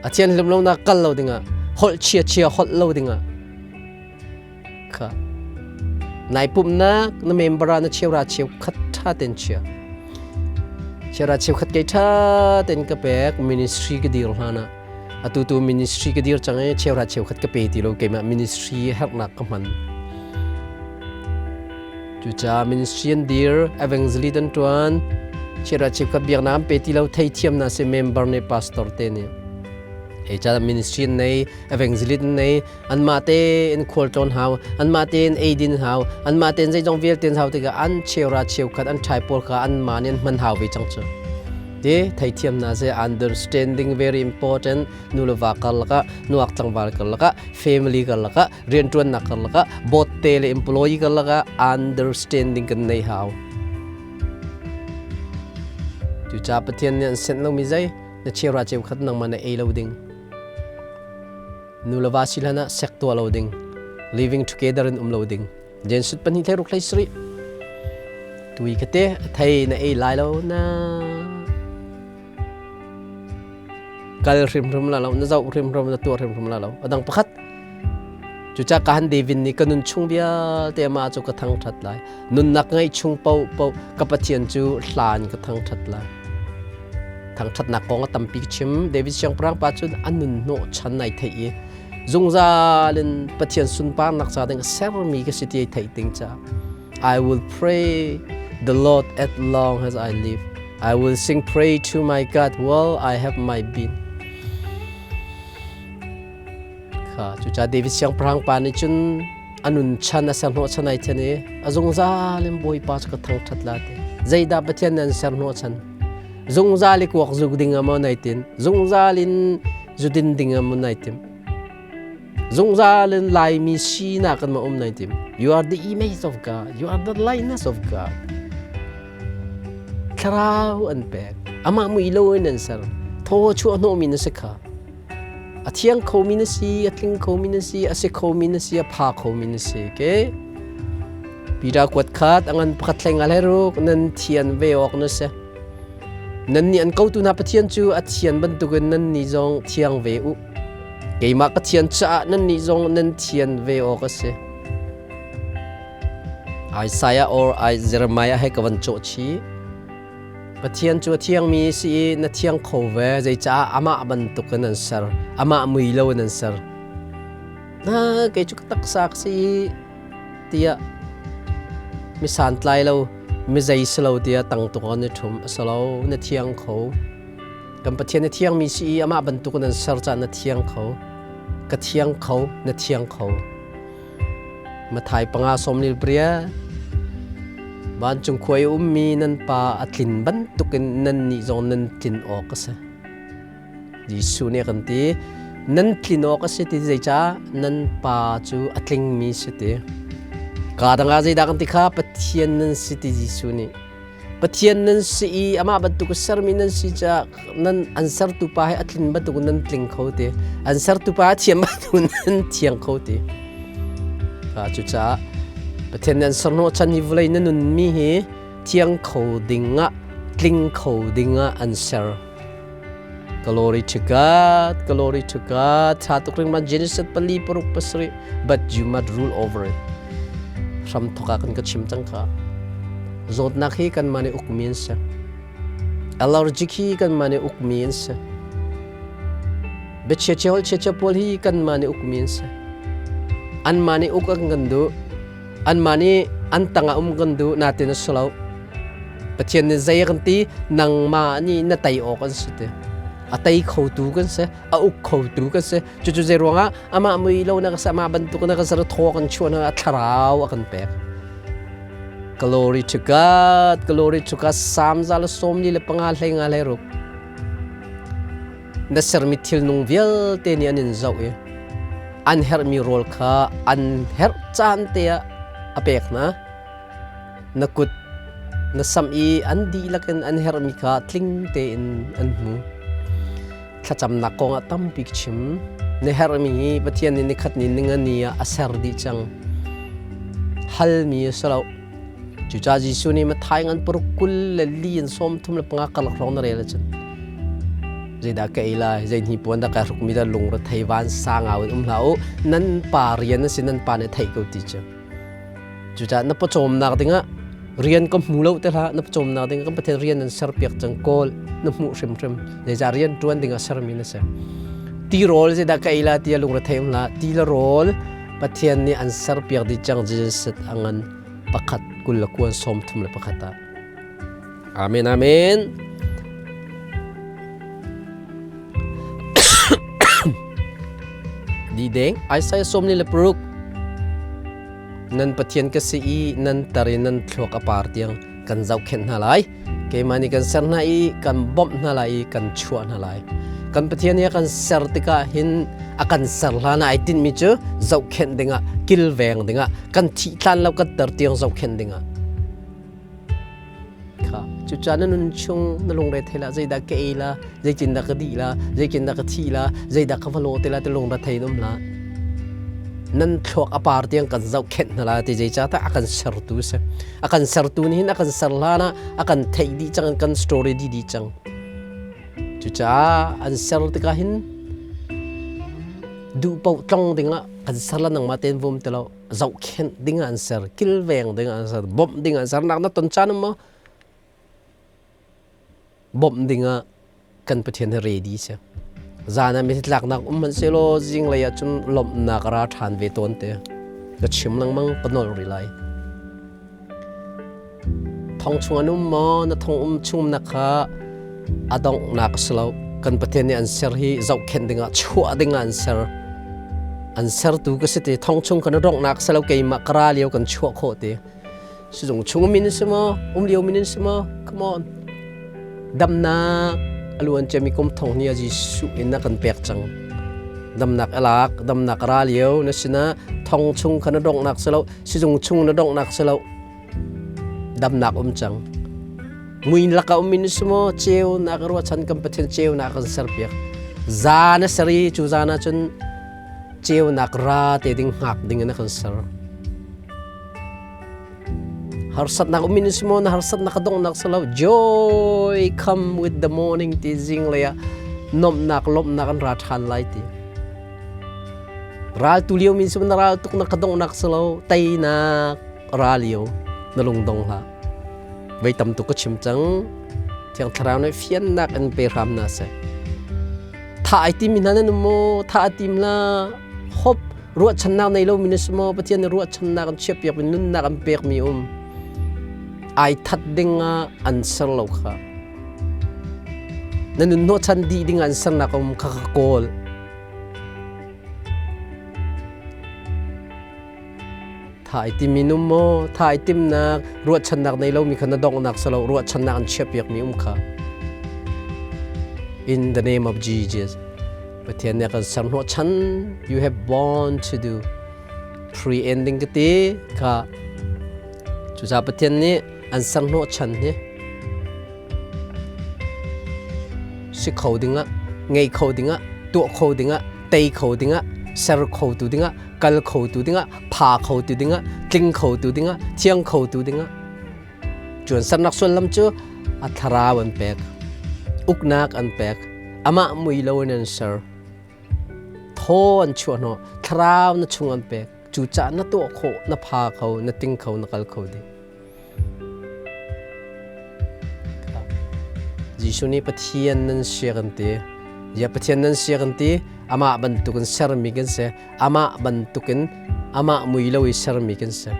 a thianhlim lonak kal lo dingah holh chia chia holh lo dingah Kha nai pumhnak na member ah na cheura cheukhat ṭha ten chia. Cheura cheukhat kei ṭha ten ka pek ministry ka dir hlan ah atu tu ministry ka dir cang i cheura cheukhat ka pe ti lo keimah ministry herhnak ka hman. Cucaah ministry an dir evangelist an ṭuan cheura cheukhat biaknak an pe ti lo theithiam na si member nih pastor te nih. Hei ca ministry an nei evangelist an nei anmah tein khualtlawn hau anmah tein eidin hau anmah tein zeizong vialte hau tikah an cheura cheukhat an ṭhai pawl kha anmah nih an hman hau ve cang cu ti theithiam na si understanding very important nu le va karlak ah nuak tlangval karlak ah family karlak ah rianṭuannak karlak ah boss te le employee karlak ah understanding kan nei hau cucaah Pathian nih an senh lomi zei na cheura cheukhat nangmah na ei lo ding Nu le va si hlan ah sek tuah lo ding. Living together in um lo ding. Jen sut pahnih hlei ruk hlei sarih. Tui ka te a thei na ei lai lo na kal hrimhrim la lo na zoh hrimhrim na tuah hrimhrim la lo adang pakhat cuca ka han David nih ka nun chung vialte amah cu ka thangṭhat lai nunnak ngeih chung paoh paoh ka Pathian cu hlan ka thangṭhat lai Thangṭhatnak kong a tampi chim. David siangpahrang pa cu a nun hnawhchan ai theih i zungzal in Pathian sunparnak ca ding a sermi ka si ti ai theih ting caah I will pray the Lord as long as I live. I will sing praise to my God while I have my being. Kha cucaah David siangpahrang pa nih cun a nun chan a ser hnawhchan ai then i a zungzal in Bawipa cu ka thangṭhat la ti. Zeidah Pathian nih an ser hnawhchan? Zungzal i kuak zuk ding ah maw nai tin? Zungzal in zudin ding ah maw nai tim? Zungzal in Laimi sinak in maw um nai tim? You are the image of God. You are the likeness of God. Thlarau an pek. Amah mui lo in an ser. Thaw chuah hnawhmi na si kha. A thiang khomi na si, a tling khomi na si, a si khomi na si, a pha khomi na si. Okay? Peter kuat khat a ngan pakhat hleng al ruk nan thian ve awk na si. Nan nih an kotu hna Pathian cu a thian bantukin nan nih zong thiang ve u. Keimah ka thian caah nan nih zong nan thian ve awk a si. Isaiah or Jeremiah he ka van cawh chih. Pathian cu a thiangmi si i na thiang kho ve, zeicah amah bantukin an ser, amah mui lo in an ser. Na kei cu ka taksa ka si tiah mi santlai lo, mi zei si lo tiah tang tuk an i ṭhum. A si lo, na thiang kho. Kan Pathian na thiangmi si i amah bantukin an ser caah na thiang kho. Ka thiang kho, na thiang kho. Mathai panga sawmlil pria Vancung khua i ummi nan pa a tlin bantukin nannih zong nan tlin awk a si. Jesuh nih a kan ti, nan tlin awk a si ti zeicah nan pa cu a tlingmi si ti. Kaa dang ah zeidah kan ti kha Pathian nan si ti Jesuh nih. Pathian nan si i amah bantuk sermi nan si caah nan an sertu pa he a tlin bantuk nan tling kho ti. An sertu pa a thiam bantuk nan thiang kho ti. Cucaah Pathian nan serhnawh chan hi vawlei na nunmi hi thiang kho ding ah tling kho ding ah an ser. Glory to God, glory to God. Tha tuk ring man Genesis pali paruk pasarih but you must rule over it. Hram thok ah kan ka chim cang kha. Zawtnak hi kan mah nih ukmi an si. Allergic hi kan mah nih ukmi an si. Biachia chia hol chia chia pawl hi kan mah nih ukmi an si. An mah nih uk an kan duh. Anmah nih an tangah um kan duh natin a si lo. Pathian nih zei a kan ti nangmah nih na tei awk an si ti. A tei khotu kan si, a uk khotu kan si. Cucu zei ruangah amah mui lo na ka amah bantuk na ka ser thaw kan chuah na a thlarau a kan pek. Glory to God, glory to God. Psalm za le sawm li le panga hlei nga hlei ruk. Na sermi thilnung vialte nih an in zoh i an herhmi rawl kha an herh caan te ah a pek hna. Na kut na samh i an dihlak in an herhmi kha tling tein an hmu. Thlacamnak kong ah tampi ka chim. Na herhmi hi Pathian nih nikhat ni ninga ni ah a ser dih cang. Halmi a si lo. Cucaah Jesuh nih Matthai ngan paruk 24 in 35 karlak hrawng na rel ahcun zeidah ka ei lai, zei hnipuan dah kai hrukmi dah lungrethei vansang au in um hlah u, nan pa rian a si, nan pa nih a theih ko ti cu. Cucaah na pawcawmnak dingah rian ka hmu lo te hlah, na pawcawmnak dingah kan Pathian rian nan serpiak cang kawl na hmuh hrimhrim. Zeicah rian ṭuan dingah sermi na si. Tirawl zeidah ka ei la tiah lungrethei um hlah, ti le rawl Pathian nih an serpiak dih cang Jesus a ngan pakhat 20 le kuan 31 ah. Amen, amen. Di deng Isaiah 46 nan Pathian ka si i nan tar i nan thluak a par tiang kan zohkhenh hna lai. Keimah nih kan ser hna i kan bawmh hna lai i kan chuah hna lai. Kan Pathian nih a kan ser tikah hin a kan ser hlan ah ai tinhmi cu zohkhenh dingah, kilveng dingah, kan thih hlan lo kan ter tiang zohkhenh dingah. Kha cucaah na nun chung na lungre thei la zeidah ka ei la, zeitindah ka dih la, zeitindah ka thi la, zeidah ka va law te la ti lungre thei in um la. Nan thluak a par tiang kan zohkhenh hna la ti zeicahtiah a kan sertu si. A kan sertu nih hin a kan ser hlan ah a kan theih dih cang, kan story dih dih cang. Cucaah an ser tikah hin duh paoh tlong dingah kan ser la nangmah tein vum ti lo zohkhenh dingah an ser kilveng dingah an ser bawmh dingah an ser nak na ton caan um maw bawmh dingah kan Pathian hi ready si zan ah mi tlaknak um hmanh selaw zinglei ah cun lawmhnak a ra ṭhan ve tawn te ka chim lengmang ka nolh rih lai Thong chung an um maw? Na thong um chungnak kha a donghnak a si lo. Kan Pathian nih an ser hi zohkhenh dingah chuah dingah an ser. An sertu ka si ti thong chung kan donghnak si lo keimah ka ra lio kan chuah khawh ti. Sizung chung min si maw? Um lio min si maw? Come on. Damnak a luan ciami kum thong ni a Jesuh in a kan pek cang. Damnak a lak, damnak a ra lio na sinah thong chung kha na donghnak si lo, sizung chung na donghnak si lo. Damnak um cang. Mui laka um in si maw ceunak ruahchan kan Pathian ceunak kan serpiak. Zan a ser i cu zan ah cun ceunak ra te ding hngak ding in a kan ser. Harsatnak um in si maw na harsatnak a donghnak si lo joy come with the morning ti zinglei ah nuamhnak lawmhnak an ra ṭhan lai ti. Ral tu lio min si na ral tuk na ka donghnak si lo teinak ra lio na lungdong hlah. Voi tam tuk ka chim cang. Thiang Thlarau nih fiannak in pe hram hna seh. Tha ai tim mi hna nan um maw? Tha a tim la. Hope ruahchannak nei lomi na si maw? Pathian nih ruahchannak an chiahpiak mi nunnak an pekmi um. Ai that ding ah an ser lo kha. Na nun hnawhchan dih ding ah an sernak um kha ka kawl. Tha ai timi num maw? Tha ai timnak ruahchannak nei lomi kha na donghnak si lo ruahchannak an chiahpiakmi um kha. In the name of Jesus. Pathian nih a kan ser hnawhchan you have born to do pre-ending ka ti kha cucaah Pathian nih an ser hnawhchan hi si kho dingah ngei kho dingah tuah kho dingah tei kho dingah ser khotu dingah kal khotu dingah pha khotu dingah tling khotu dingah thiang khotu dingah cuan sernak sullam cu a thlarau an pek uknak an pek amah mui lo in an ser thaw an chuah hnawh thlarau na chung an pek cucaah na tuah khawh na pha kho na ting kho na kal kho ding Jesuh nih Pathian nan si kan ti. Ya Pathian nan si kan ti. Amah bantukin sermi kan si. Amah bantukin amah mui lo i sermi kan si.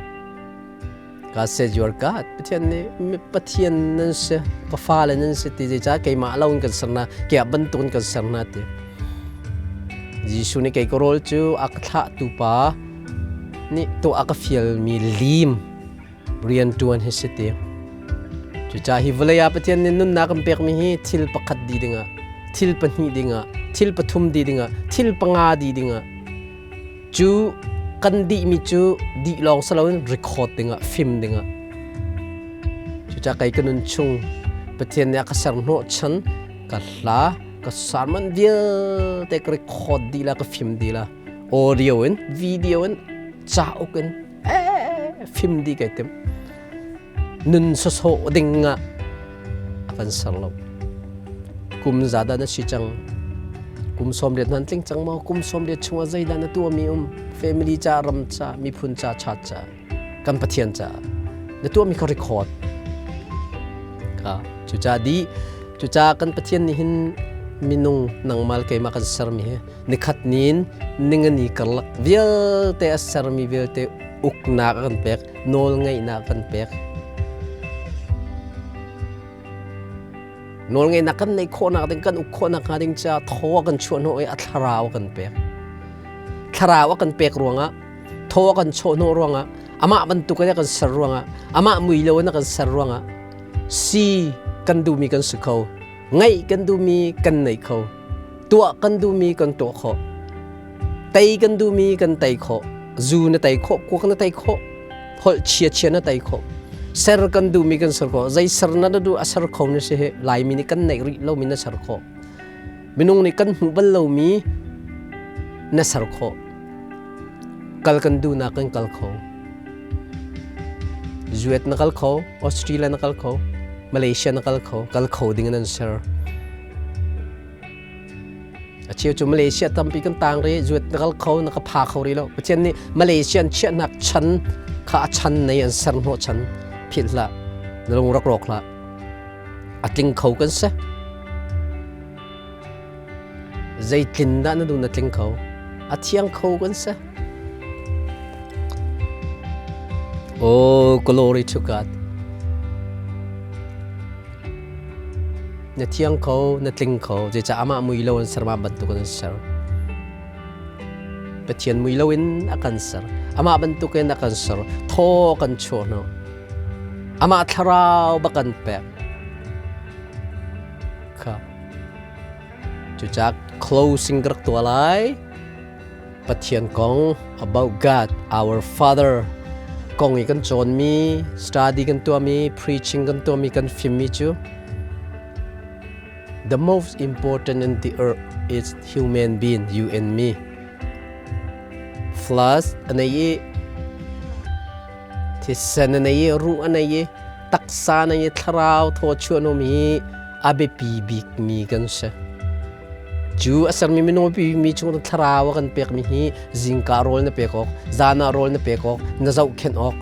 God says you are God. Pathian nih Pathian nan si, ka fale nan si ti zeicah keimah lo in kan ser hna, keimah bantukin kan ser hna ti. Jesuh nih kei ka rawl cu a ka thlahtu pa nih tuah a ka fialmi lim rianṭuan hi si ti. Cucaah hi vawlei ah Pathian nih nunnak kan pekmi hi thil pakhat di dingah, thil pahnih dingah, thil pathum di dingah, thil panga di dingah, cu kan dihmi cu dih lawng si loin record dingah, film dingah. Cucaah kei ka nun chung Pathian nih a ka ser hnawhchan, ka hla, ka sermon vialte ka record dih la, ka film dih la. Audio in, video in, cauk in, fim di kai tim nun sawsawh ding ah a kan ser lo kum za dah na si cang kum 80 nan tling cang maw kum 80 chungah zeidah na tuahmi um family ca ram ca miphun ca chat ca kan pathian ca na tuahmi kha record ka cuca di cuca kan pathian nih hin minung nangmal keimah kan sermi hi nikhat nin ningani karlak vialte a sermi vialte uknak a kan pek nawlngeihnak a kan pek nawlngeihnak kan neih khawhnak ding kan uk khawhnak hnga ding caah thaw a kan chuah hnawh i a thlarau a kan pek thlarau a kan pek ruangah thaw a kan chuah hnawh ruangah amah bantuk in a kan ser ruangah amah mui lo in a kan ser ruangah si kan duhmi kan si kho Ngaih kan duhmi kan nei kho. Tuah kan duhmi kan tuah khawh. Tei kan duhmi kan tei khawh. Zu na tei khawh, kuak na tei khawh, holh chia chia na tei khawh. Ser kan duhmi kan ser khawh. Zei ser na duh a ser kho na si hi Laimi nih kan neih rih lomi na ser khawh. Minung nih kan hmuh bal lomi na ser khawh. Kal kan duhnak kan kal kho. Zuet na kal kho, Australia na kal kho, Malaysia na kal kho, kal kho ding in an ser. A cheu cu Malaysia tampi kan tang ri, zuet na kal kho, na ka pha kho ri lo. Pathian nih Malaysia an chiahnak chan kha a chan nei an ser hnawh chan philh hlah, na lung rak rawk hlah. A tling kho kan si. Zeitlin dah na duh na tling kho? A thiang kho kan si. Oh, glory to God. Na thiang kho, na tling kho. Zeicah amah mui lo in ser mah bantuk in an ser. Pathian mui lo in a kan ser. Amah bantuk in a kan ser. Thaw kan chuah hna. Amah thlarau ba kan pek. Kha. Cucaah closing ka rak tuah lai. Pathian kong about God, our Father kong i kan cawnmi, study kan tuahmi, preaching kan tuahmi, kan fimmi cu the most important in the earth is human being, you and me. Flesh a nei i thisen a nei i ruh a nei i taksa nei i thlarau thaw chuah hi a biapi bikmi kan si. Cu a sermi minung biapi mi chung thlarau a kan pekmi hi zingka rawl na pek awk, zan ah rawl na pek awk, na zohkhenh awk.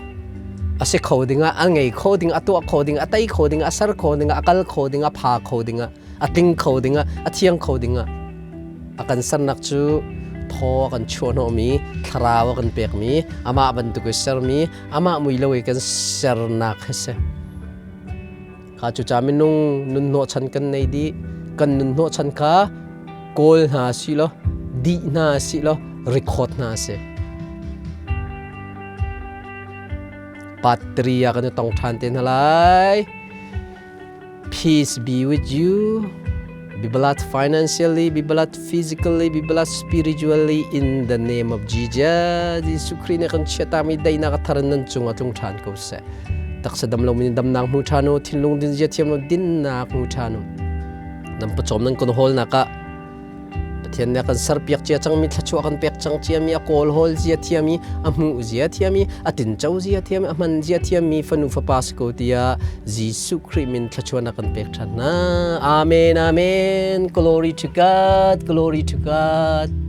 A si kho dingah, a ngei kho ding, a tuah kho ding, a tei kho ding, a ser kho ding, a kal kho ding, a pha kho ding, a tling kho ding, a thiang kho ding a kan sernak cu thaw a kan chuahhnawhmi, thlarau a kan pekmi, amah bantuk i sermi, amah mui lo i kan sernak hi si. Kha cuca minung nun hnawhchan kan nei dih. Kan nun hnawhchan kha kawl hna si law, dih hna si law, record hna si. Part 3 ah kan i tong ṭhan te hna lai. Peace be with you. Be blessed financially, be blessed physically, be blessed spiritually in the name of Jesus. Jesuh Khrih nih kan chiatami daihnak a thar in nan cungah tlung ṭhan ko seh. Taksa dam lomi damnak hmu ṭhan u, thinlung din zia thiam lo dinnak hmu ṭhan u. Nan pawcawm nan kan hawlnak ah Pathian nih a kan serpiak cia cangmi thluachuah kan pek cang ciami a kawl hawl zia thiami a hmuh zia thiami a tinco zia thiami a hman zia thiami fanu fapa si ko tiah Jesuh Khrih min thluachuahnak kan pek ṭhan hna. Amen amen. Glory to God. Glory to God.